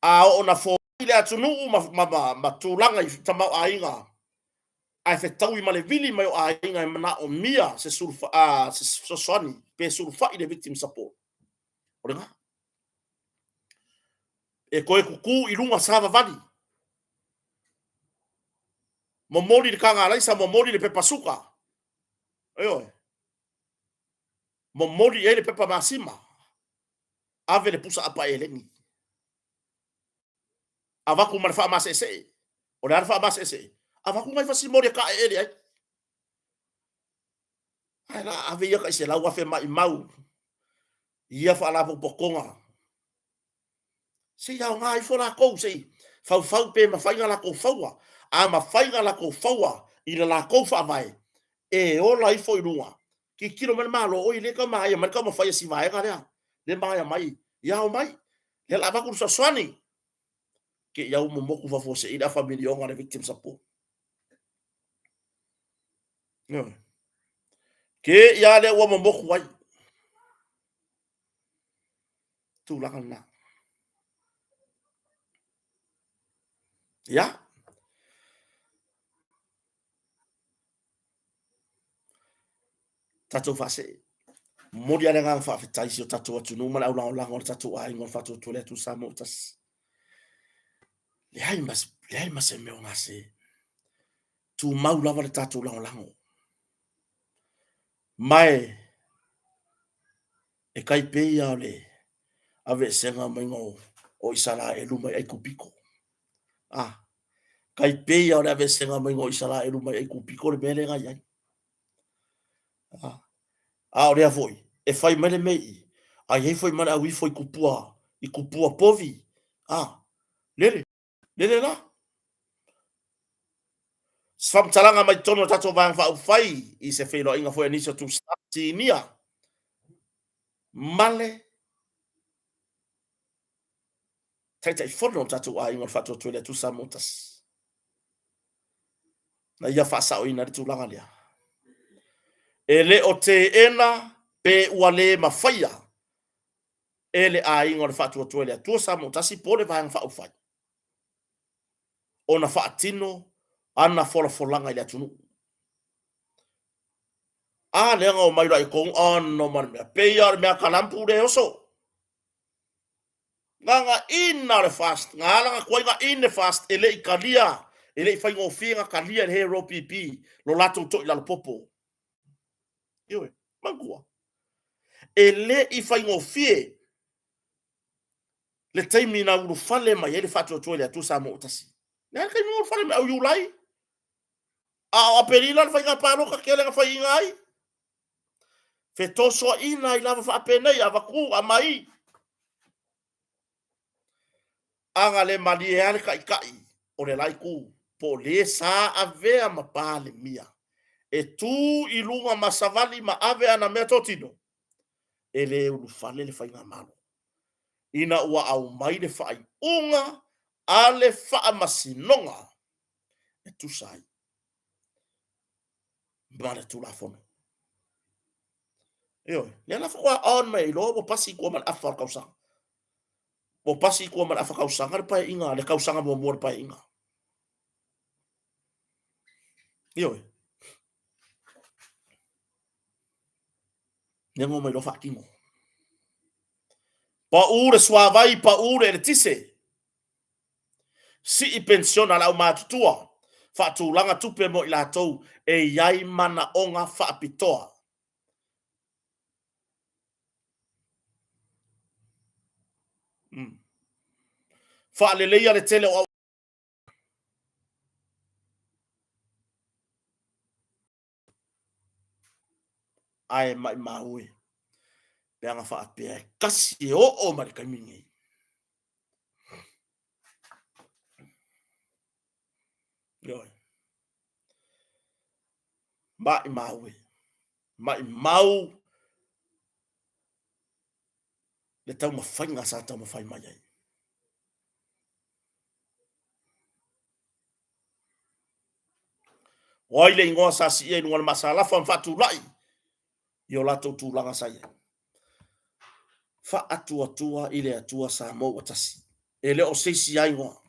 [SPEAKER 1] A oo na foai le atunuu ma, ma, ma, ma tulaga i tamaoaiga, ae fetaui ma le vili mai o aiga e manaomia se sulfa, a, se fesoasoani pe sulufai le victim support. O lena. E toe tutu i luga savavali. Momoli le taga alaisa, momoli le pepa suka. Ioe. Momoli i ai le pepa masima. Ave le pusa apa eleni. Avatu ma le faamaseesee. O le a le faamaseesee? Avatu nai fasimoli e taeele ai. Ae la ave ia tai 100,000 maimau i ia faalapotopotoga. Se i aoga ifo lakou, se i faufau pe mafai ona lakou faua. A mafai ona lakou faua i le lakou faavae, e ola ifo i luga. Tilotilo mai le Malo, oi lea e tau magaia mai le taumafai a si vaega lea, lea e magaia mai, ia omai, lea o le a avatu le fesoasoani. Te i au momotu faafuasei le afa miliona le victim support. Ioe. Ke ia lea ua momotu ai. Tulaga lena. Ia. Tatou faasee. Momoli lava le agaga faafetai i si o tatou atunuu ma le aulagolago a le tatou aiga o le Faatuatua le Atua Samoa ua tasi. Leai ma, leai ma se mea o gase. Tumau lava le tatou lagolago. Ma e, e tai pei lava o le aveesega maiga o, o Isaraelu mai Aikupito. Ah, tai pei lava o le aveesega maiga o Isaraelu mai Aikupito le mea lea na i ai. Ah, a o lea foi, e fai mai le mea i i, a i ai foi ma le au ifo i kupua, i kupua povi. Ah, lele, lele la. Se faamatalaga mai totonu o le tatou Vaega Faaupufai i se feiloaiga foi a nisi o Tusinia male. Taitaifono o le tatou aiga o le Faatuatua i le Atua Samoa Tasi, na ia faasaoina le tulaga lea. E le o teena pe ua le mafaia e le aiga o le Faatuatua i le Atua Samoa Tasi po o le Vaega Faaupufai ona faatino ana folafolaga i le atunuu. A lea na omai loa i tonu, ono ma le mea, pei lava o le mea kalampu lea e oso. Gagaina o le FAST, na ala ona tuai na in le FAST, e le i talia, e le i faigofie ona talia e le HRPP lo latou toilalo popo. Ioe, manatua. E le i faigofie le taimi na ulufale mai ai le Faatuatua i le Atua Samoa ua Tasi. Le a le taimi na ulufale mai au Iulai? A o Aperila le faiga palota tele na faiaina ai. Fetosoaina ai lava faapenei, avatu, aumai. A na le malie lava le taitai o le la itu, po o le sa avea ma Palemia, e tu i luga ma savali ma ave ana meatotino, e le ulufale le faigamalo ina ua aumai le faaiuga a le Faamasinoga e tusa ai ma le Tulafono. Ioe, lea la faatoa on mai ai loa ua pasi i tua ma le afa o le tausaga. Ua pasi i tua ma le afa tausaga le paeaiga, le tausaga muamua o le paeaiga. Ioe. Lea na omai loa faatino. Pau le suavai, pau le eletise. Sii penisiona a le aumatutua, faatulaga tupe mo i latou e i ai manaoga faapitoa. Faaleleia le tele o Ae maimau e, pe ana faapea e tasi e oo mai le taimi lenei. Ioe. Maimau e, maimau le taumafaiga sa taumafai mai ai. O ai le igoa sa siia i luga o le maasalafa ma faatulai i o latou tulaga sa i ai? Faatuatua i le Atua Samoa ua tasi. E le o se isi lava igoa.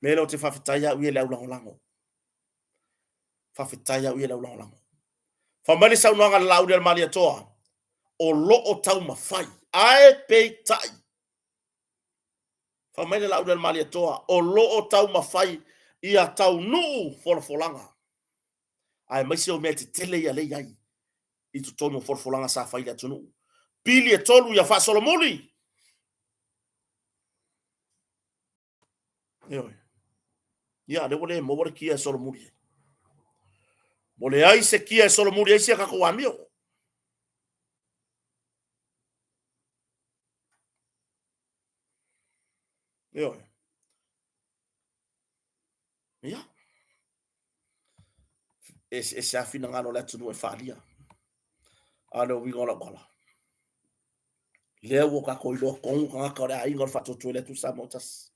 [SPEAKER 1] Mea lea ou te faafetai au ia i le aulagolago. Faafetai au ia i le aulagolago. Fai mai le saunoaga a le Laauli a le Malietoa, o lo o taumafai, ae peitai, Fai mai le Laauli a le Malietoa, o lo o taumafai ia taunuu folafolaga, aemaise o mea tetele ia lea e i ai i totonu o folafolaga sa fai i le atunuu. Pili e tolu ia faasolomuli. Ioe. Ia, lea ua le maua le kia e solomuli ai. Ua leai se kia e solomuli ai si a tatou amio. Ioe. Ia. E eseese lava finagalo o le atunuu e faaalia. A o le uiga o lau tala, lea ua tatou iloa tonu tagata o le aiga o le Faatuatua i le Atua Samoa Tasi.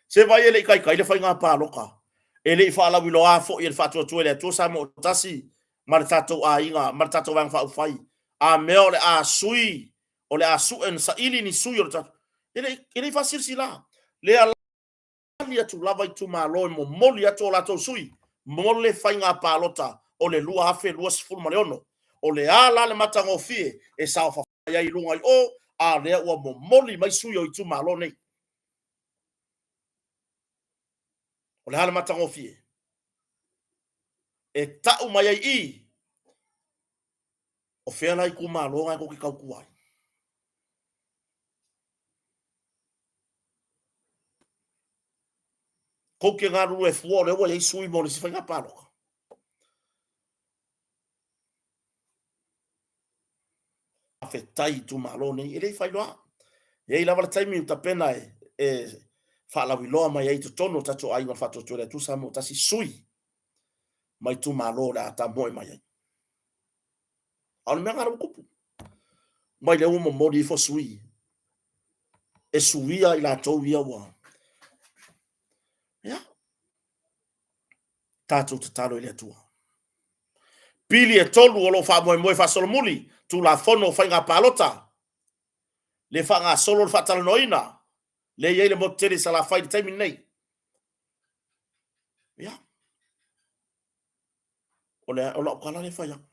[SPEAKER 1] Se vaai e le i taitai le faiga palota, e le i faalauiloa foi e le Faatuatua i le Atua Samoa Tasi ma le tatou aiga ma le tatou Vaega Faaupufai, a mea o le a sui o le a sue na saili ni sui o le tatou e le e le i faasilasila lea lali atu lava itumalo e momoli atu o latou sui mo le faiga palota o le 2026. O le a la le matagofie e saofafai ai i luga i o, a o lea ua momoli mai sui o itumalo nei. O le a le matagofie e tau mai ai i O fea la itumalo na tou te tautua ai? Tou te galulue fua o lea ua i ai sui mo le isi faiga palota. Faafetai i itumalo nei, e le i faailoa. E i ai lava le taimi ua tapena e, e faalauiloa mai ai i totonu o tatou aiga o le Faatuatua i le Atua Samoa Tasi sui ma itumalo o le a tamoe mai ai. A o le mea lena ua tupu. Mai lea ua momoli ifo sui. E suia i latou ia ua. Ia. Tatou tatalo i le Atua. Pili e tolu o lo o faamoemoe faasolomuli, Tulafono o Faiga Palota, le faagasolo le faatalanoaina, lea e i ai le motu tele i Salafai i le taimi lenei. Ia. O le, o lau tala lea e fai atu.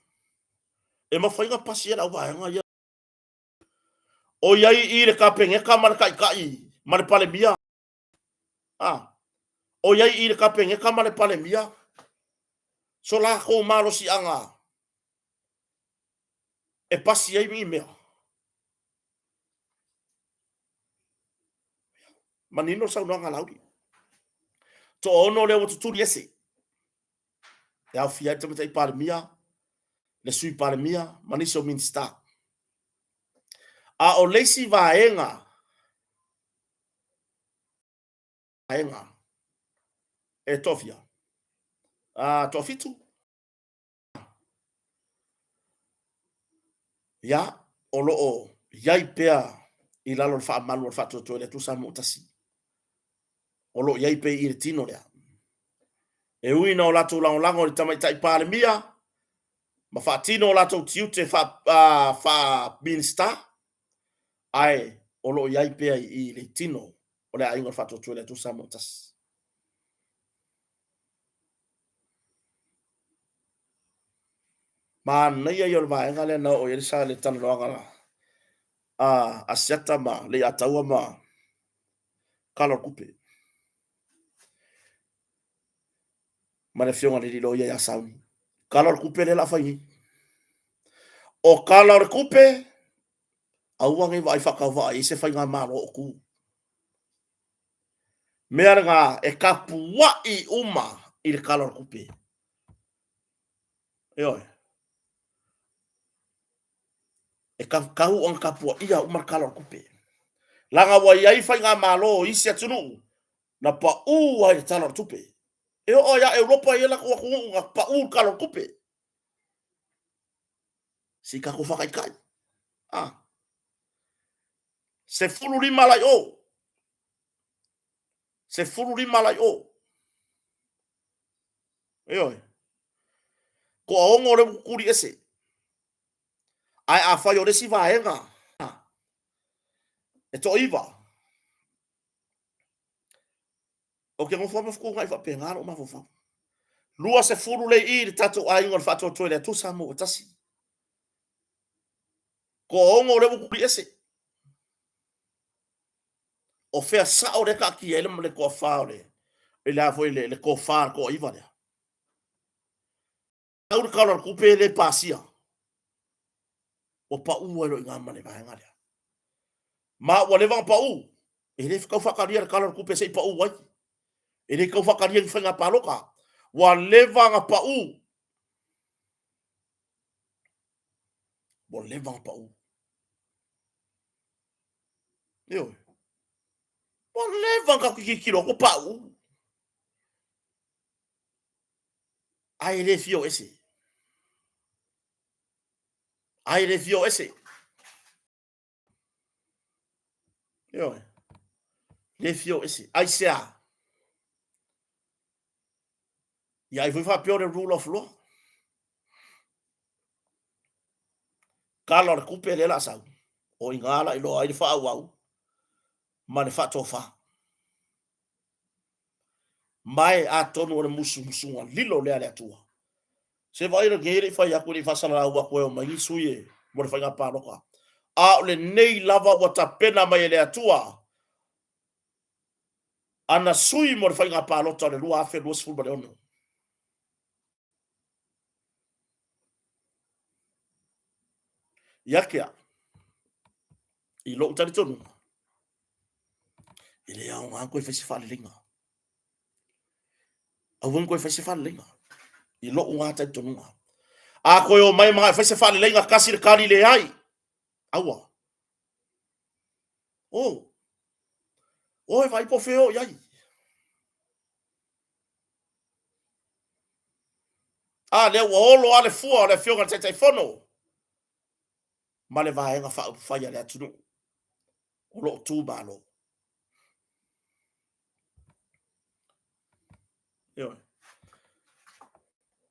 [SPEAKER 1] E mafai ona pasi e le auvaega ia. O i ai i le Kapeneta ma le Taitai ma le Palemia. A. O i ai i le Kapeneta ma le Palemia so latou malosiaga e pasi ai ni mea. Manino le saunoaga a Laauli. Toaono lea ua tutuli ese. E aofia ai le Tamaitai Palemia, le Sui Palemia ma nisi o Minisita. A o le isi vaega, vaega e toafia? A, toafitu? Ia, o lo o i ai pea i lalo o le faamalu o le faatuatua i le Atua Samoa ua tasi. O lo o i ai pea i le tino lea. E ui ina o latou lagolago i le Tamaitai Palemia ma faatino o latou tiute faa-Minisita, ae o lo o i ai pea i le tino o le Aiga o le Faatuatua i le Atua Samoa ua tasi. Manaia ia o le vaega lea na oo i ai le sa le talanoaga a Asiata ma Leiataua ma Kala o le Kupe ma le afioga i le alii loia ia Sauni. Kala o le Kupe lea o le a fai nei. O Kala o le Kupe, aua ne i vaai faatauvaa i ai se faigamalo o tu. Mea lena e tapuai uma i le Tala o le Tupe. Ioe. E tatau ona tapuaia uma le Tala o le Tupe. Leaga ua i ai faigamalo o isi atunuu na pau ai le Tala o le Tupe. E oo lava ia Europa e i ai latou atunuu na pau le Tala o le Tupe. Se i tatou faataitai. Ah. 15 la i o. 15 la i o. Ioe. Toaono lea ua tutuli ese. Ae afai o le isi vaega e toaiva, ou te nofo lava ma fetuunai faapena lou mafaufau. 20 lea i i le tatou aiga o le Faatuatua i le Atua Samoa ua tasi. Toaono lea ua tutuli ese. O fea sao lea e taatia ai le toafa o le, i le a foi le tofa le toaiva lea. Tau le Tala o le Tupe e le pasia. Ua pau ai loa i ina ma le vaega lea. Ma ua leva ona pau. E le tau faatalia le Tala o le Tupe se i pau ai. E le tau faatalia ni faiga palota. Ua leva ona pau. Ua leva ona pau. Ioe. Ua leva ona tatou tilotilo atu ua pau. Ae le fia o ese. Ae le fia o ese. Ioe. Le fia o ese. Aisea? Ia ai foi faapea o le rule of law. Tala o le tupe lea o le a sau, o i ina la iloa ai le faaauau ma le faatofa. Ma e atonu o le musumusuga lilo lea a le Atua. Se vaai lenei e le i fai atu, e le i faasalalau atu e omai ni sui e mo le faiga palota. A o lenei lava ua tapena mai e le Atua ana sui mo le faiga palota o le 2026. Ia te au, i lou talitonuga, e le aoga toe fai se faaleleiga. Aua ne i toe fai se faaleleiga i lou lena talitonuga. A toe omai ma fai se faaleleiga tasi le tali leai, aua. Oh, o e vaai po o fea e o i ai. A lea ua olo lava le fua o le Afioga i le Taitaifono ma le Vaega Faaupufai a le atunuu o lo o tu malo.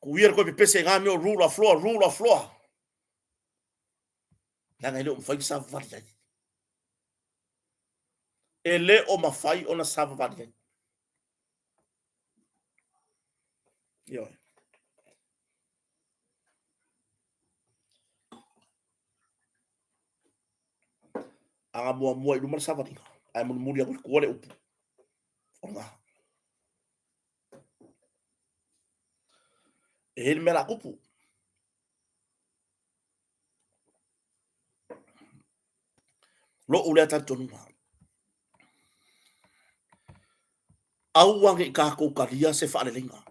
[SPEAKER 1] Kuia le koe pepese i ngā mea o rule of law, rule of law. Leaga e le o mafai ona savavali ai. E le o mafai ona savavali ai. Ioe. Aga muamua i luma le savaliga, ae mulimuli atu i tua le upu. O lena. E i ai le mea o le a tupu. Lo'u lea talitonuga. Aua ne i tatou talia se faaleleiga.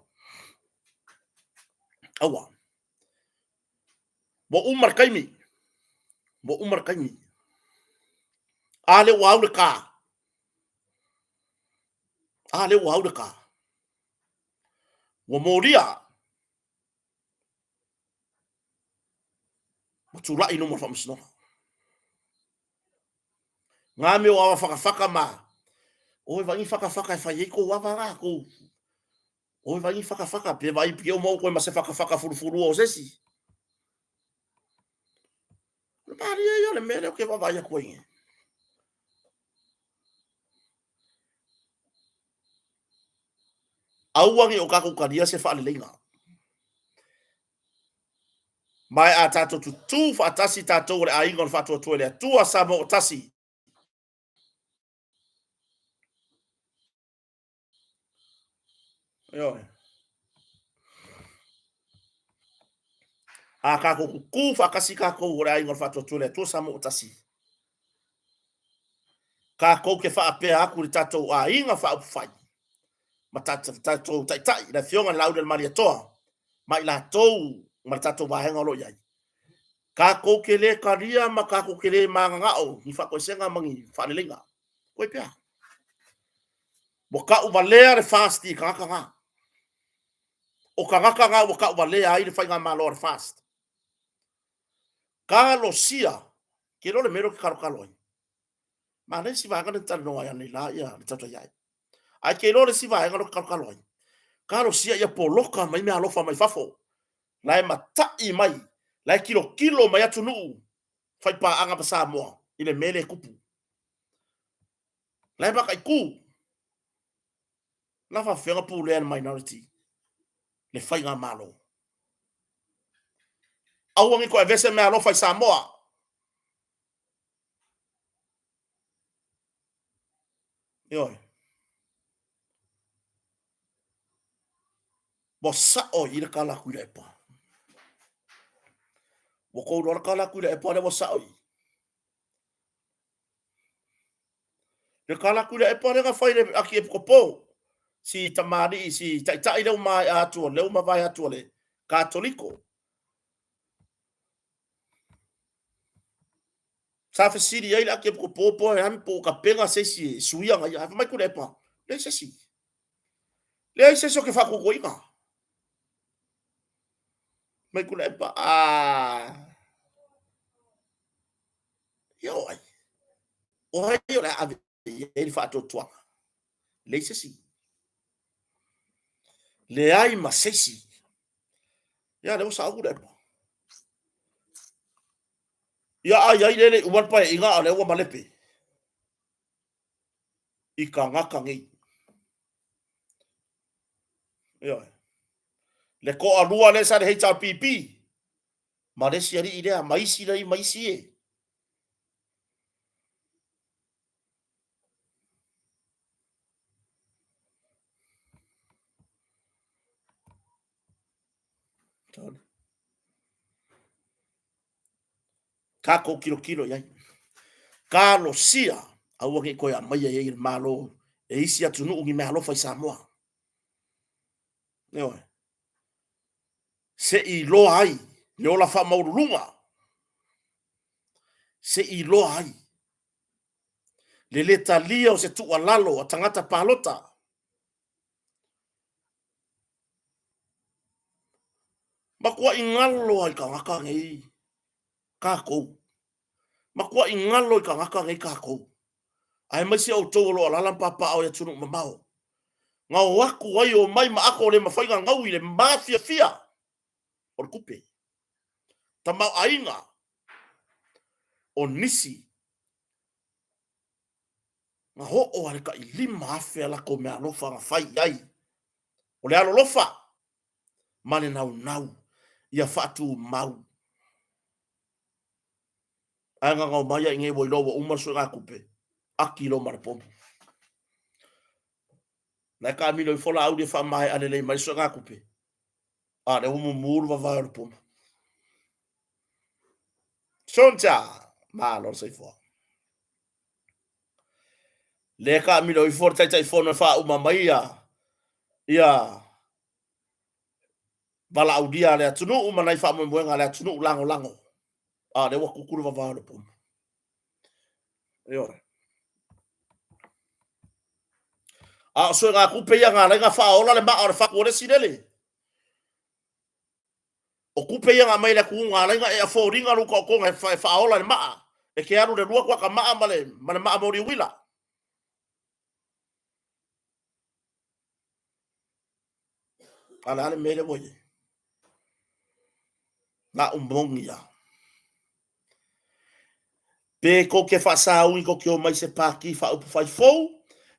[SPEAKER 1] Aua. Ua uma le taimi. Ua uma le taimi. A lea ua au le ta. A lea ua au le ta. Ua molia. Ua tulai i luma o le faamasinoga. Ngā mea o awa whakawhaka mā. Oi vai ni whakawhaka e whai ei kou awa rā, kou. Oi vai ni whakawhaka, pe vai pie o mau koe ma se whakawhaka furufurua o sesi. Le māria ia le mea leo ke wawai aku ai. Aua ne i o kākou talia se faaleleiga. Ma e a tātou tutū faatasi tātou o le aiga o le Faatuatua i le Atua Samoa o tasi. Ioe. A kākou kukū faatasi kākou o le aiga o le Faatuatua i le Atua Samoa o tasi. Kākou ke faapea aku i le tātou aiga faaupufai ma tātou taitai, le Afioga i le Laaulialemalietoa, ma i latou ma le tātou vaega o lo o i ai. Kākou ke lē kalia ma kākou ke lē māgagao ni faatoesega ma ni faaleleiga. Koe pea. Ua taʻuvalea le FAST i tagata na. O tagata na ua taʻuvalea ai le faigamalo a le FAST. Talosia, ke iloa le mea lea ou te talotalo ai. Manaia si vaega lea na talanoa ai ananei ia le tautai ae. Ae ke iloa le isi vaega lea ou te talotalo ai. Talosia ia poloka mai meaalofa mai fafo. La e mata'i mai, la e tilotilo mai atunuu faipaaga ma Samoa i le mea lea e tupu. La e mataitu. La faafefea ona pulea e le minority le faigamalo. Aua ne i toe aveese meaalofa i Samoa. Ioe. Ua sa'o i i le tala a Tuilaepa. Ua tou iloa le tala a Tuilaepa lea ua sa'o i i. Le tala a Tuilaepa lea na fai i le Akiepikopo, si tamalii, si taitai lea ua maea atu, lea ua mavae atu a le Katoliko. Sa fesili ai le Akiepikopo po o le a po o tapena se isi e suia na ia. Ae fai mai Tuilaepa, leai se isi. Leai se isi o ke faatuatuaina. Mai Tuilaepa, ah, ia o ai? O ai o le a ave i ai le faatuatuaga? Leai se isi. Leai ma se isi. Ia, lea ua sao Tuilaepa. Ia ai ai lele i uma le paeaiga a o lea ua malepe i tagata nei. Ioe. Le toalua lea sa le HRPP ma le isi alii lea, ma isi lea ma isi e. Tatou tilotilo i ai. Talosia, aua ne i toe aumaia i ai e le Malo e isi atunuu ni meaalofa i Samoa. Ioe. Se i iloa ai le ola faamaualuluga. Se i iloa ai le lē talia o se tuualalo a tagata palota. Matuai galo ai tagata nei tatou. Matuai galo i tagata nei tatou. Aemaise outou o lo o alaala ma papaaao i atunuu mamao. Na o atu ai, omai ma ato le mafai ona gaui le mafiafia. o le tupe. Tamaoaiga o nisi na oo a le tai 5,000 a latou meaalofa na fai i ai. O le alolofa ma le naunau ia faatumau. Ae gagau mai ai nei ua iloa ua uma le suegatupe, ati loa ma le pomu. Na e taamilo ifo Laauli e faamaea lelei mai le suegatupe, a o lea ua mumu le vavae o le pomu. Sonja, malo le soifua. Lea e taamilo ifo le Taitaifono e faauma mai ia, ia valaaulia a le atunuu ma nai faamoemoega a le atunuu lagolago, a o lea ua tutu le vavao o le pomu. Ioe. A o suegatupe ia na ala ai ona faaola le maa o le fatu o le isi lele. O tupe ia na aumai e le atunuu na ala ai ona e afford ina lou taotoga e faaola le maa, e te alu i le lua kuata maa ma le, ma le maa moli uila. A o le a le mea lea ua i ai? Na o moni lava. Pe tou te faasauni tou te omai i se Pati Faaupufai fou,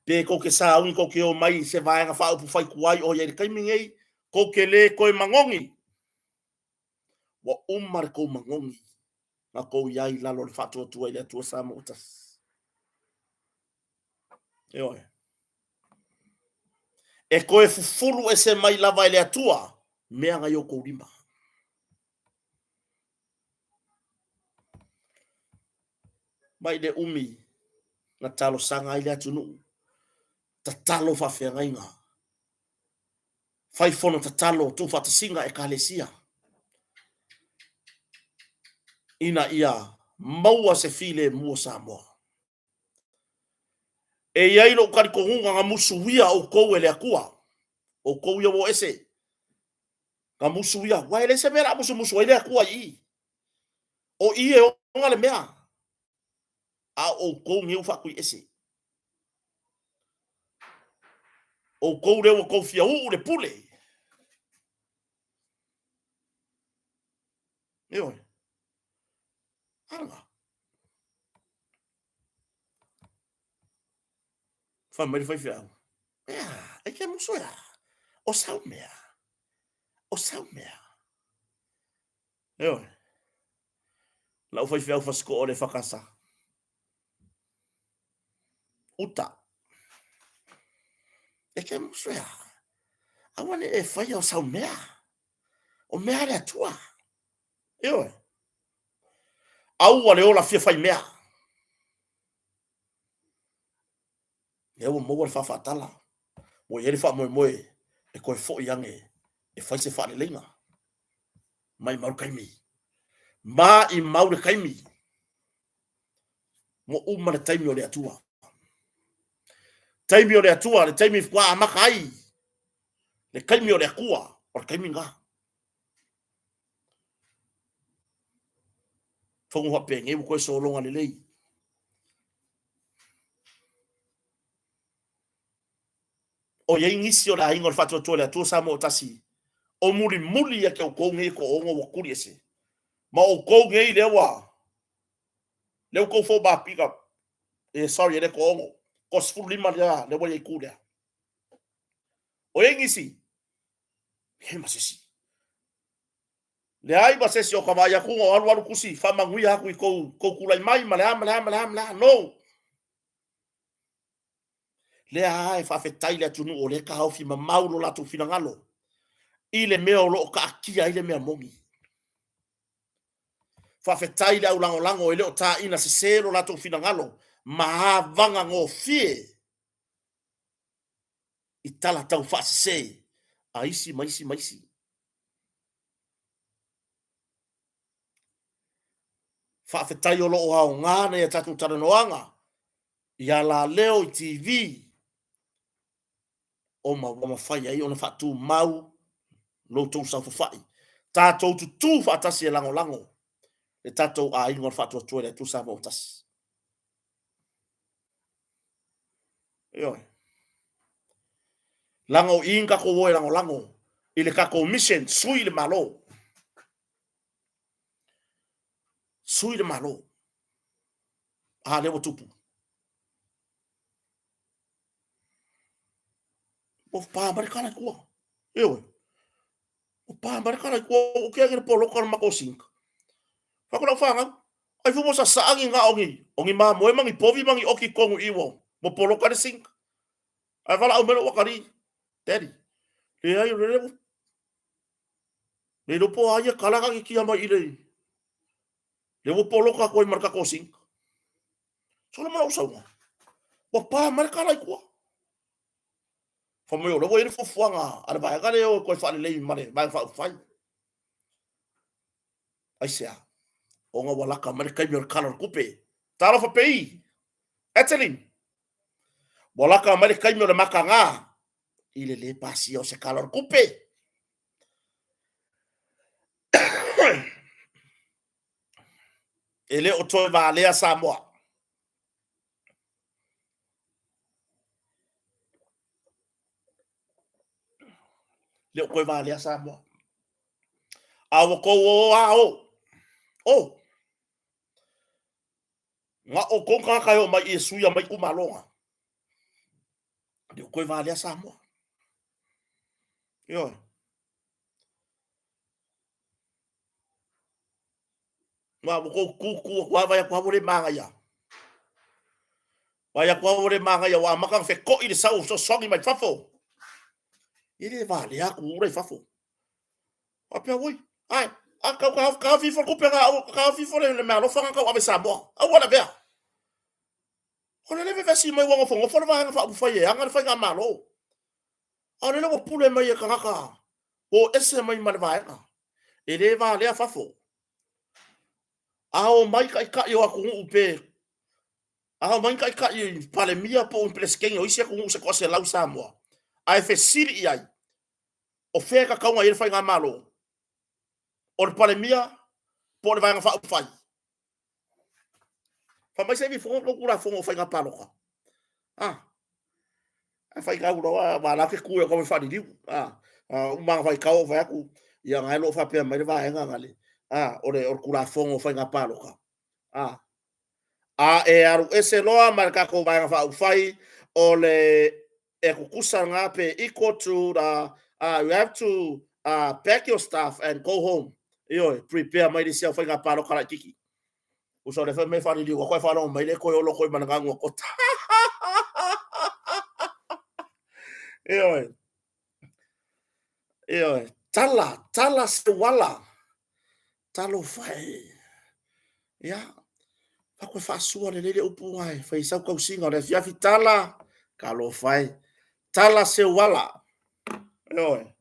[SPEAKER 1] pe tou te sauni tou te omai i se Vaega Faaupufai tuai o i ai i le taimi lenei, tou te le toe manogi. Ua uma le tou manogi na tou i ai i lalo o le Faatuatua i le Atua Samoa ua Tasi. Ioe. E toe fufulu ese mai lava e le Atua mea na i o tou lima. Mai le umi na talosaga ai le atunuu, tatalo faafeagaiga, fai fono tatalo tuufaatasiga Ekalesia, ina ia maua se filemu o Samoa. E i ai lou talitonuga na musuia outou e le Atua, outou ia ua o ese, na musuia, aua e leai se mea o le a musumusu ai le Atua i i. O i e ona le mea, a o outou nei ua faatuiese. Outou lea ua tou fia uu le pule. Ioe. Ala. Fai mai le faifeau. Ea, e ke musu ea. O sau mea. O sau mea. Ioe. Lau faifeau fasiko'o le fakasa. Uta. E ke musu ea. Aua ne e faia o sau mea. O mea a le Atua. Ioe. Aua le ola fia fai mea. Lea ua maua le faafaatala. Ua i ai le faamoemoe e toe foi ane e fai se faaleleiga. Maimau le taimi. Maimau le taimi. Ua uma le taimi o le Atua. Taimi o le Atua, le taimi ua amata ai le taimi o le Atua, o le taimi lena. Fono faapenei ua toe sologa lelei. O i ai nisi o le aiga o le Faatuatua i le Atua Samoa ua Tasi, o mulimuli ia te outou nei e toaono ua tuli ese, ma outou nei lea ua lea ua tou foumapina, eh, sorry, e le toaono, toa 15 lea, lea ua i ai tu lea. O i ai nisi, leai ma se isi. Leai ma se isi o ka vaai atu o alu alu tusi faamanuia atu i tou, tou tulai mai ma le a ma le a ma le a ma le a. No! Lea lava e faafetai le atunuu o lea e taofi mamau lo latou finagalo i le mea o lo o taatia ai le mea moni. Faafetai le aulagolago e le o taina sese lo latou finagalo ma avaga gofie i tala tau faasese a isi ma isi ma isi. Faafetai o lo o aoga nai a tatou talanoaga i alaleo i TV o ma ua mafai ai ona faatumau lo outou saofafai. Tatou tutū faatasi e lagolago le tatou aiga o le Faatuatua i le Atua Samoa ua Tasi. Ioe. Leaga o i na tatou o e lagolago i le tatou mission, sui le Malo. Sui le Malo. A lea ua tupu. Ua pa mai le kala i tua. Ioe. Ua pa mai le kala i tua. Ua kea le poloka o le matou sink. Fai atu lau fanau, ai fu mo sasaa ni gao ni, o ni mamoe ma ni povi ma ni oki i totonu i i ua, ua poloka le sink. Ae valaau mai lou atalii, Daddy, leai o lele ua, le iloa po o a ia kala na titia mai i le, lea ua poloka atu ai ma le tatou sink. Solo ma lou sauga. Ua pa mai le kala i tua. Fai mai o lea ua i ai le fuafuaga a le vaega lea e o e toe faalelei ma le Vaega Faaupufai. Aisea? Ona ua lata mai le taimi o le Tala o le Tupe. Talofa pei! Etelin! Ua lata mai le taimi o le mataga i le lē pasia o se Tala o le Tupe. E le o toe valea Samoa. Le o toe valea Samoa. A ua tou o a o. O. Na o tou tagata e o mai e suia mai itumalo na. Le o toe valea Samoa. Ioe. Ma ua tou tutu atu lava, vaai atu lava ua le manaia. Vaai atu lava ua le manaia, ua amata ona feto'i le sau o fesoasoani mai fafo. E le valea atunuu la i fafo. Faapea, oi, ai, a tau taofi ifo le tupe na, taofi ifo le meaalofa na tau ave i Samoa. Aua le avea. O lele e vevesi mai ua nofonofo le Vaega Faaupufai e ana le Faigamalo. A o lele ua pule mai e tagata ua o ese mai ma le Vaega. E le valea fafo. A o mai taitai o atunuu pe a o mai ni taitai Palemia po o ni Peresetene o isi atunuu se toaselau i Samoa, ae fesili i ai, o fea e tatau ona i ai le Faigamalo? O le Palemia po o le Vaega Faaupufai? Fai mai se i fono tou Tulafono o Faiga Palota. Ah. A fai kau loa, wa la ke ku e kau whaliliu. Ah. Uma fai kau fai aku. Ia ngai lo faapea mai le vaega ngale. Ah, o le o le Tulafono o Faiga Palota. Ah. A e alu ese loa ma le tatou Vaega Faaupufai, o le e tutusa lena pe equal to the you have to pack your stuff and go home. Ioe, prepare mai le isi au faiga palota laitiiti. Uso le fai mai whaliliu, a koe whalogo mai le koe olo koe mana ngā kota. Ioe. Ioe. Tala, tala se wala. Talofa e. Ia, fa koe faasua lelei le upu nga e fai sau tausiga o le afiafi tala, talofa e. Tala seuala. Ioe.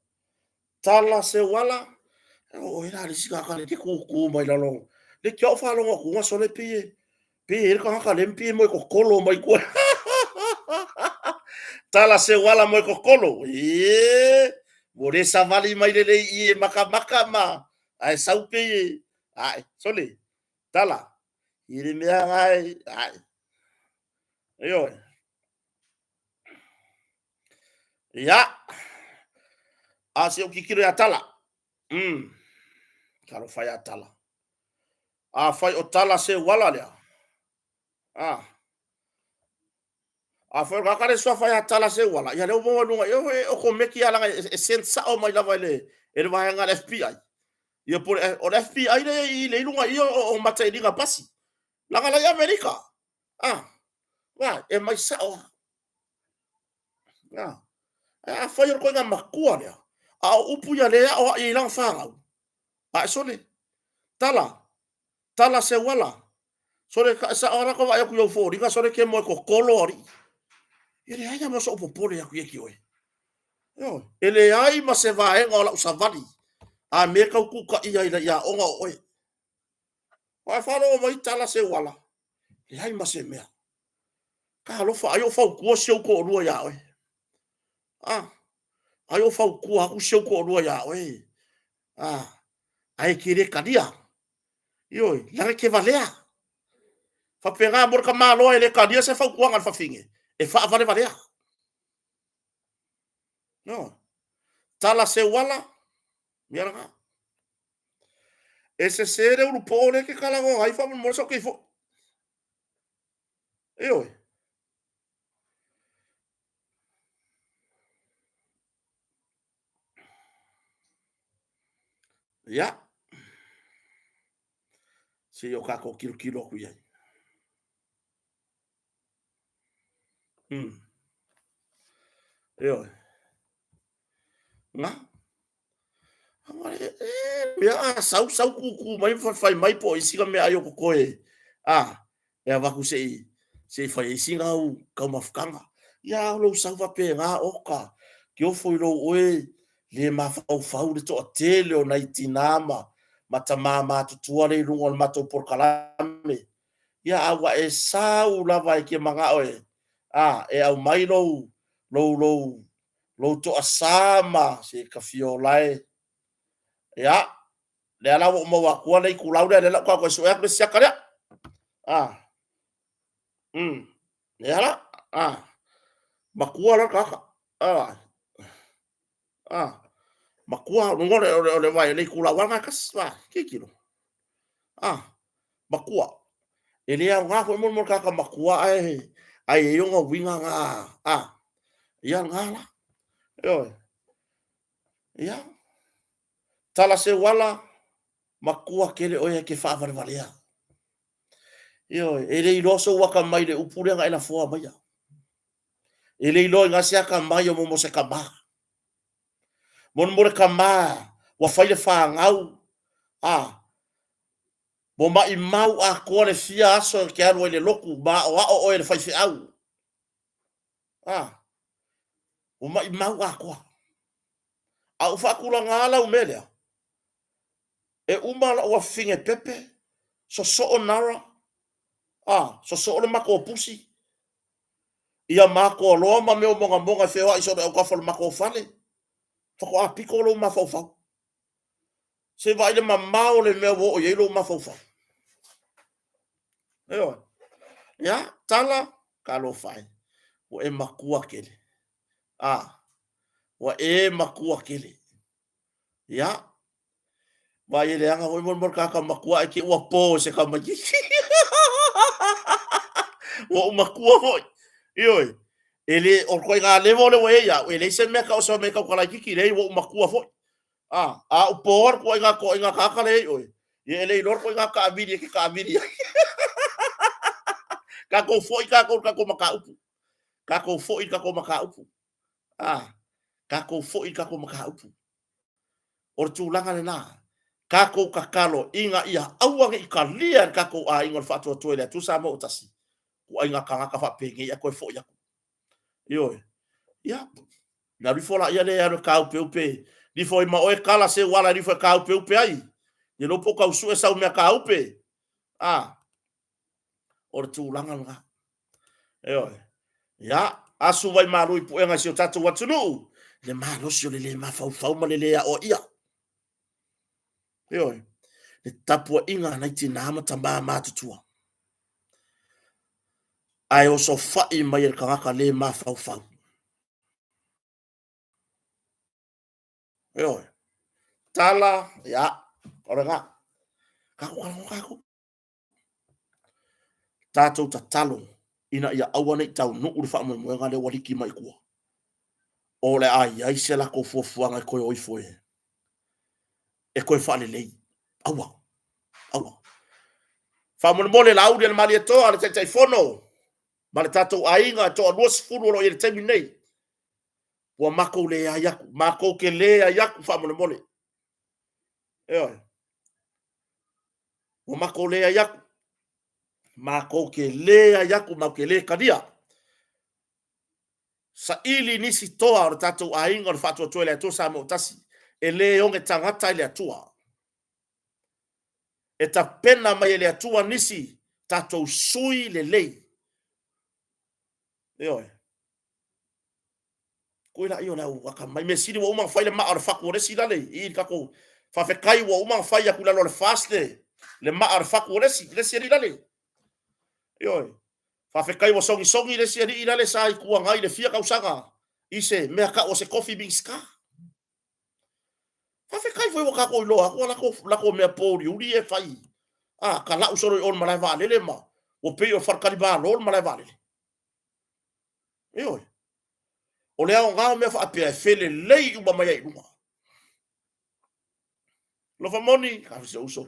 [SPEAKER 1] Tala seuala. O oe la le isi tagata le te kūkū mai lalo. Le kia o faalogo atu nga sole pei e pei e le tagata le pei e moe kokolo mai kua. Tala seuala moe kokolo. E, ua le savali mai lelei i e makamaka ma ae sau pei e ae sole tala i le mea gae ae ioe ia a se o kikilo ia tala talofa ia tala a fai o tala se uala lea a Afai o le tagata lea e suafa ia Tala Seuala, ia lea ua maua i luga, ia e okomeki lava leaga e send sao mai lava i le, e le vaega a le FBI. Ia po o le FBI lea i le i luga i o matailiga pasi. Leaga la i Amerika. Ah, vai, e mai sao lava. Ah. Ae afai o le koiga matua lea, a o upu ia lea e aoai ai lana fanau, a e sole, Tala, Tala Seuala, sole ka sao ala ko vaai atu i ou foliga sole ke moe kokolo alii. E leai lava ma so'u popole atu ia ki oe. Ioe, e leai ma se vaega o la'u savali a me tau tuutaia i ia aoga o oe. Ae faalogo mai Tala Seuala, leai ma se mea. Talofa, ai o fautua si ou toalua iā oe. Ah, ai o fautua atu si ou toalua iā oe. Ah, ae e te le talia. Ioe, leaga e te valea. Faapena mo le tamaloa e le talia se fautuaga a le fafine, e faavalevalea. No. Tala seuala, ia lena. E sese le ulupoo lea e te talanoa ai faamolemole sa ou te foi. Ioe. Ia. Se i o kākou kilokilo aku i ai. Ioe. Na. Mea a sau, sau kūkū mai ma fai mai po o isi ka meaai o totoe, a, e avatu se i, se i fai ai sina au taumafataga. Ia, a o lou sau faapena, oka, te ofo i lou oe le mafaufau i le toatele o nai tinā ma, ma tamā matutua lea i luga o le matou polokalame. Ia, a ua e sau lava e te manao e, a, e aumai lou, lou, lou, lou toasa ma se tafiola e. Ia, lea la ua ou maua atua le itulau lea, lea la ua tatou sue atu le siaka lea. Ah. Lea la. Ah. Matua la tagata. Ah. Ah. Matua, luga o le, o le, o le vai, le itulau lava tasi, va, kikilo. Ah. Matua. E le aoga foi mo le tagata matua ae ae i ai ona uiga na a ia na la. Ioe. Ia. Tala Seuala, matua tele oe e ke faavalevalea. Ioe, e le iloa sou akamai i le upu lea na e lafoa maia. E le iloa i se akamai o mo se kama. Mo le kama ua fai le fanau, a, Ua maʻimau atoa le fia aso e te alu ai i le lotu ma aʻoaʻo ʻoe e le faifeau. A, ua maʻimau atoa. A ua faatulaga lau mea lea, e uma lou afafine pepe, sosoo nara, a, sosoo le matou pusi, ia matou loa ma mea o mogamoga e feoai solo i autafa o le matou fale, faatoa pito lou mafaufau. Se vaai le mamao o le mea ua oo i ai lou mafaufau. Ioe. Ia, tala, talofa e. Ua e matua tele. A, ua e matua tele. Ia, vaai e leaga foi mo le tagata matua ae te ua po i se tamaitiiti. Ua ou matua foi. Ioe. E le, o le ituaiga level lea ua i ai au, e leai se mea tau o se mea e tautala itiiti, leai ua ou matua foi. A, a ou po le ituaiga toaiga tagata lea i oe, ia e le iloa le ituaiga taavili e te taavili ai. Tatou foi tatou i le tatou mataupu. Tatou foi i le tatou mataupu. A, tatou foi i le tatou mataupu. O le tulaga lena. Tatou tatalo ina ia aua ne i talia e le tatou aiga o le Faatuatua i le Atua Samoa ua tasi, ituaiga tagata faapenei ae toe foi atu. Ioe. Ia, na alu ifo laia lea e alu e tāupeupe, nifo ai ma oe tala seu ala e nifo e tāupeupe ai. Ia iloa po o tau sue sau mea tāupe. A, o le tulaga lena. Ioe. Ia, asu vai malu i puega i si o tatou atunuu, le malosi o le lē mafaufau ma le lē aoaia. Ioe. Le tapuaiga a nai tinā ma tamā matutua. Ae osofai mai e le tagata lē mafaufau. Ioe. Tala, ia, o lena. Tatou talanoa tatou. Tatou tatalo ina ia aua ne i taunuu le faamoemoega lea ua liki mai i tua. O le a i ai se latou fuafuaga e toe o ifo e, e toe faalelei. Aua, aua. Faamolemole Laauli a le Malietoa, le Taitaifono ma le tatou aiga e toalua sefulu o lo o i ai i le taimi lenei. Ua matou leai atu, matou te leai atu faamolemole. Ioe. Ua matou leai atu. Matou te leai atu, matou te le talia. Saili nisi toa o le tatou aiga o le Faatuatua i le Atua Samoa ua tasi, e le oge tagata i le Atua. E tapena mai e le Atua nisi tatou sui lelei. Ioe. Koe la ia o le au akamai. Mea sili ua uma ona fai le maa o le fatu o le isi lale i le tatou faafetai ua uma ona fai atu i lalo o le FAST le, le maa o le fatu o le isi, le isi alii lale. Ioe. Faafetai ua sogisogi le isi alii lale sa Itu Agai i le fia tausaga i se mea tau o se coffee bean scar. Faafetai. Afai foi ua kākou iloa atu a lako, lako mea pōuliuli e fai, a, ka lau solo i o le malae vaalele ma ua pei o le faletalimalo le malae vaalele. Ioe. O le aoga o mea faapea e felelei uma mai ai i luga. Alofa moni, ka se uso.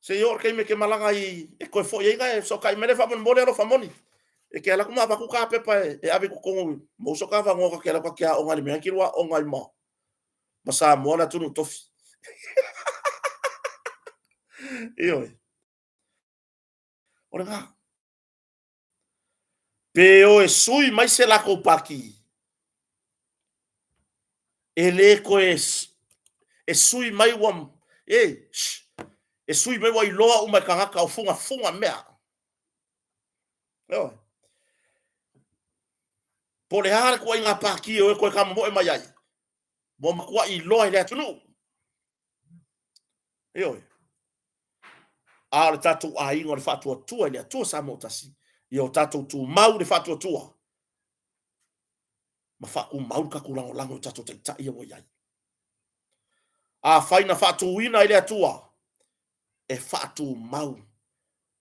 [SPEAKER 1] Se i oo le taimi e te malaga ai e toe foi ai na e fesootai mai lea faamolemole alofa moni. E te alu atu ma avatu ta pepa e ave i totonu ma uso ta avanoa ta te alu atu ta te aoga i le mea e te lua aoga ai ma ma Samoa le atunuu tofi. Ioe. O lena. Pe o e sui mai se latou pati, e le toe e sui mai ua e, shh, e sui mai ua iloa uma e tagata o fugafuga mea. Ioe. Po o le a le tuaiga pati e o e toe tamomoe mai ai, ua matuai iloa e le atunuu. Ioe. A o le tatou aiga o le faatuatua i le Atua Samoa tasi, ia o tatou tumau le faatuatua ma faatumau le tatou lagolago i tatou taitai ia ua i ai. Afai na faatuina e le Atua, e faatumau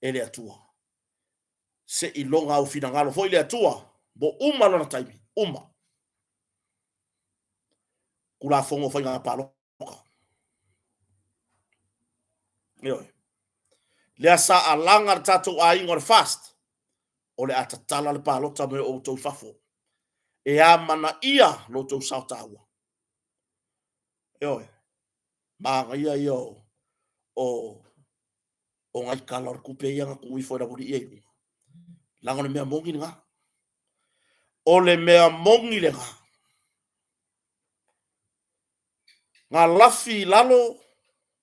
[SPEAKER 1] e le Atua. Seiloga au finagalo foi le Atua, mo uma lona taimi, uma. Tulafono o faiga palota. Ioe. Lea sa alaga le tatou aiga o le FAST, o le a tatala le palota mo outou i fafo. E amanaia lo outou sao taua. Ioe. Manaia ia o, o, o nai tala o le tupe ia na tuu ifo e le aualii ia i luga. Leaga o le mea moni lena. O le mea moni lena. Na lafi i lalo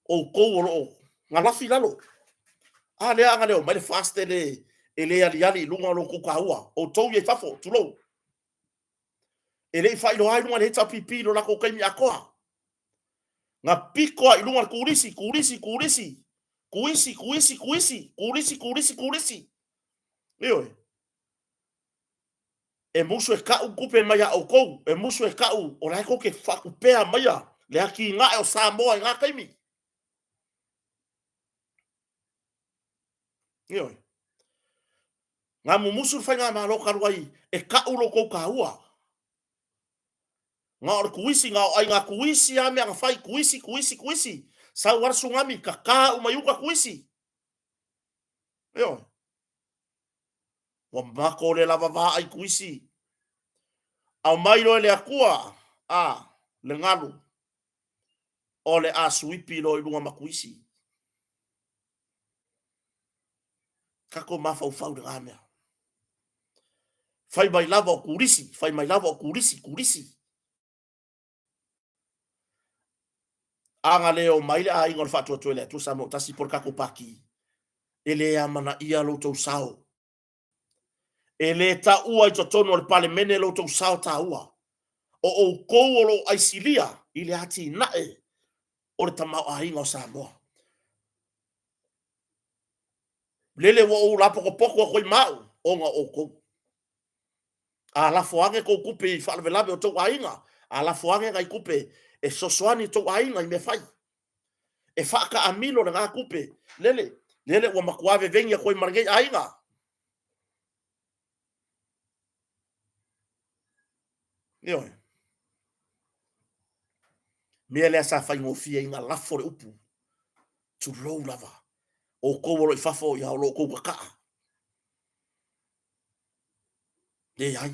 [SPEAKER 1] outou o lo o na lafi i lalo. A lea ana le omai le FAST e le, e le aliali i luga o lo outou taua, outou ia i fafo, tulou. E le i faailoa i luga le HRPP i lo latou taimi atoa. Na pito lava i luga le turisi, turisi, turisi, tuisi, tuisi, tuisi, turisi, turisi, turisi. Ioe. E musu e ka'u tupe mai a outou, e musu e ka'u o la e tou te faatupea maia le atinae o Samoa i na taimi. Ioe. Na mumusu le faigamalo talu ai e ka'u lo tou taua. Na o le tuisi, na o aiga tuisi lava mea na fai, tuisi, tuisi, tuisi. Sau lava le tsunami, tata uma i uta tuisi. Ioe. Ua mako le lava vaai tuisi. Aumai loa e le Atua, a, le galu, o le a suipi loa i luga ma tuisi. Tatou mafaufau i lena mea. Fai mai lava o turisi, fai mai lava o turisi, turisi. A na le omai le aiga o le Faatuatua i le Atua Samoa Tasi po o le tatou Pati, e le amanaia lo outou sao. E le taua i totonu o le Palemene lo outou sao taua. O outou o lo o aisilia i le atinae o le tamaoaiga o Samoa. Lele ua ou lapotopoto atu ai ma au, ona o outou. A lafo ane tou tupe i faalavelave o tou aiga, a lafo ane nai tupe e fesoasoani i tou aiga i mea fai. E faataamilo lena tupe, lele, lele ua matua veveni atu ai ma lenei aiga. Ioe. Mea lea sa faigofie ai na lafo le upu. Tulou lava. Outou o lo o i fafo, ia o lo o outou tataa. Leai.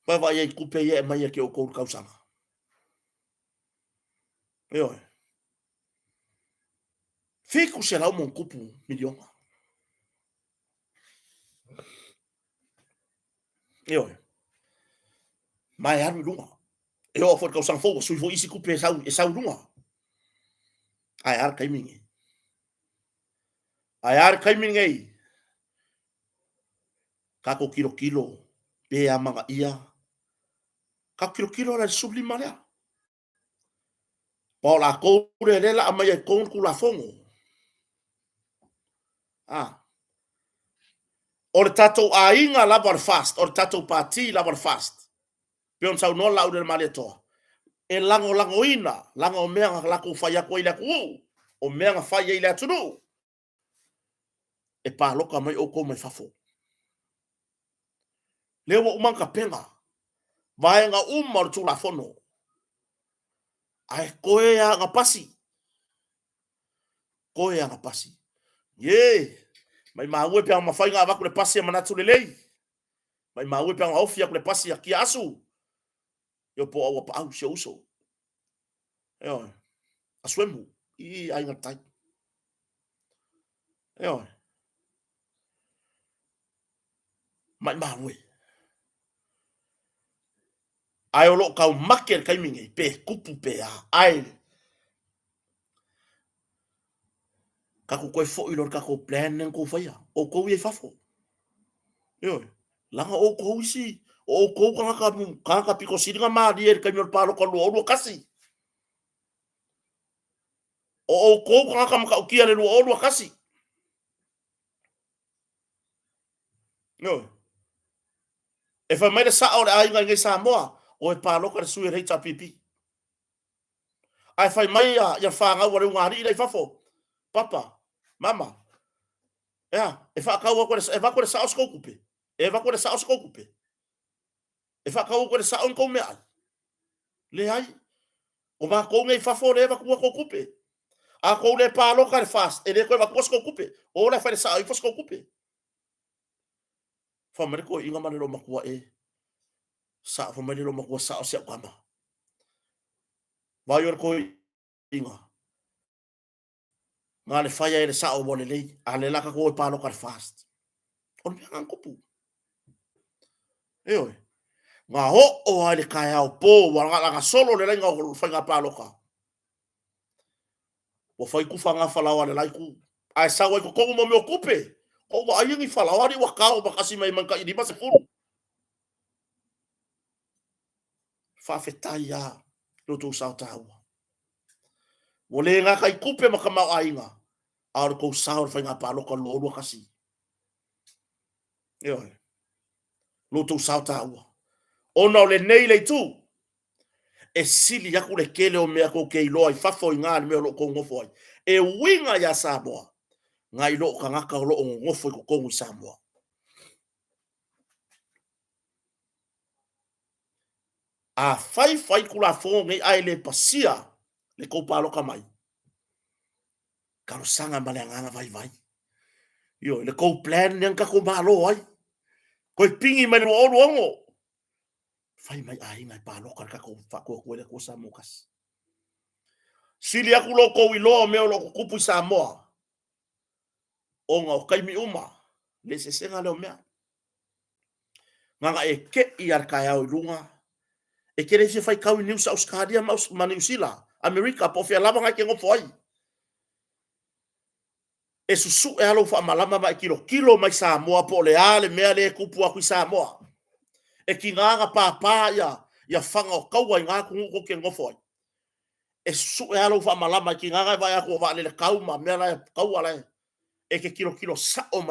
[SPEAKER 1] Vaavaai ai i tupe ia e aumai ia te outou i le tausaga. Ioe. 700 ma ona tupu miliona. Ioe. Ma e alu i luga. E oo foi i le tausaga fou, ua sui foi isi tupe e sau, e sau i luga. Ae a le taimi lenei? Ae a le taimi lenei? Tatou tilotilo pe amanaia. Tatou tilotilo la i le 15 lea. Ma o latou lea lea la aumai ai totonu le Tulafono. Ah. O le tatou aiga lava o le FAST, o le tatou pati lava o le FAST. Pei ona saunoa Laaulialemalietoa, e lagolagoina laga o mea na latou fai atu ai i le atunuu, o mea na fai ai i le atunuu, e palota mai outou mai fafo. Lea ua uma ona tapena vaega uma o le Tulafono, ae toe lava ina pasi, toe lava ina pasi. Ie! Maimau e pe a mafai ona avatu le pasi e manatu lelei, maimau e pe a na ofi atu le pasi a Tiaasu, ia po o Auapaau si ou uso. Ioe. Asuemu i Aiga i le Tai. Ioe. Maimau e. Ae o lo o taumate i le taimi nei, pe tupu pe a. Ae tatou toe foi loa i le tatou plan lea na outou faia, outou ia i fafo. Ioe, leaga o outou isi, o outou tagata, tagata pito sili ona malie i le taimi o le palota 2021. O outou tagata matautia i le 2021. Ioe. E fai mai le sao o le aiga i nei Samoa, o e palota le sui o le HRPP. Ae fai mai ia, ia fanau a le ugaalii la i fafo, papa, mama, ea, e faatau atu e avatu e le sao se tou tupe, e avatu e le sao se tou tupe, e faatau atu e le sao ni tou meaai. Leai, o matou nei i fafo lea e avatua tou tupe. A tou le palota i le FAST, e le toe avatua se tou tupe. O la e fai le sao ifo se tou tupe. Fai mai le toeaina ma le loomatua e, sao, fai mai le loomatua sao si au tama. Vaai o le toeaina, na le fai ai le sao ua lelei, a lea la tatou o e palota i le FAST. O le mea lena na tupu. Ioe. Na oo lava i le taeao po ua gasolo le laina o faiga palota. Ua fai tufa na falaoa a le la itu. Ae sau ai totonu mo mea o tupe. Ua ou vaai ni falaoa alii ua tao ma kasi mai ma tai 50. Faafetai lava i lo outou sao taua. Ua le gata i tupe ma tamaoaiga, a o le tou sao i le faiga palota 2021. Ioe. Lo outou sao taua. Ona o lenei le itu, e sili atu le tele o mea tou te iloa i fafo i na i le mea o lo o tou nofo ai, e uiga ia Samoa, nai lo tagata o lo o nonofo i totonu i Samoa. A fai fai Tulafono nei ae le pasia le tou palota mai, talosaga ma le agaga vaivai. Ioe, le tou plan lea na tatou malo ai, toe pigi mai le 2026, fai mai aiga e palota le tatou Faatuatua i le Atua Samoa tasi. Sili atu lo outou iloa o mea o lo o tutupu i Samoa, ona o taimi uma, le eseesega lea o mea. Na ona e tei lava le taeao i luga, e te le fia faitau i news a Ausetalia ma Niu Sila, Amerika, po o fea lava na e te nofo ai. E susue lava lou faamalama ma e tilotilo mai Samoa po o le a le mea lea e tupu atu i Samoa. E tiga ona papa ia, ia faga o taua i na atunuu tou te nonofo ai. E susue lava lou faamalama e tiga ona e vaai atu o vaalele tau ma mea la e taua la e, e te tilotilo sao mai.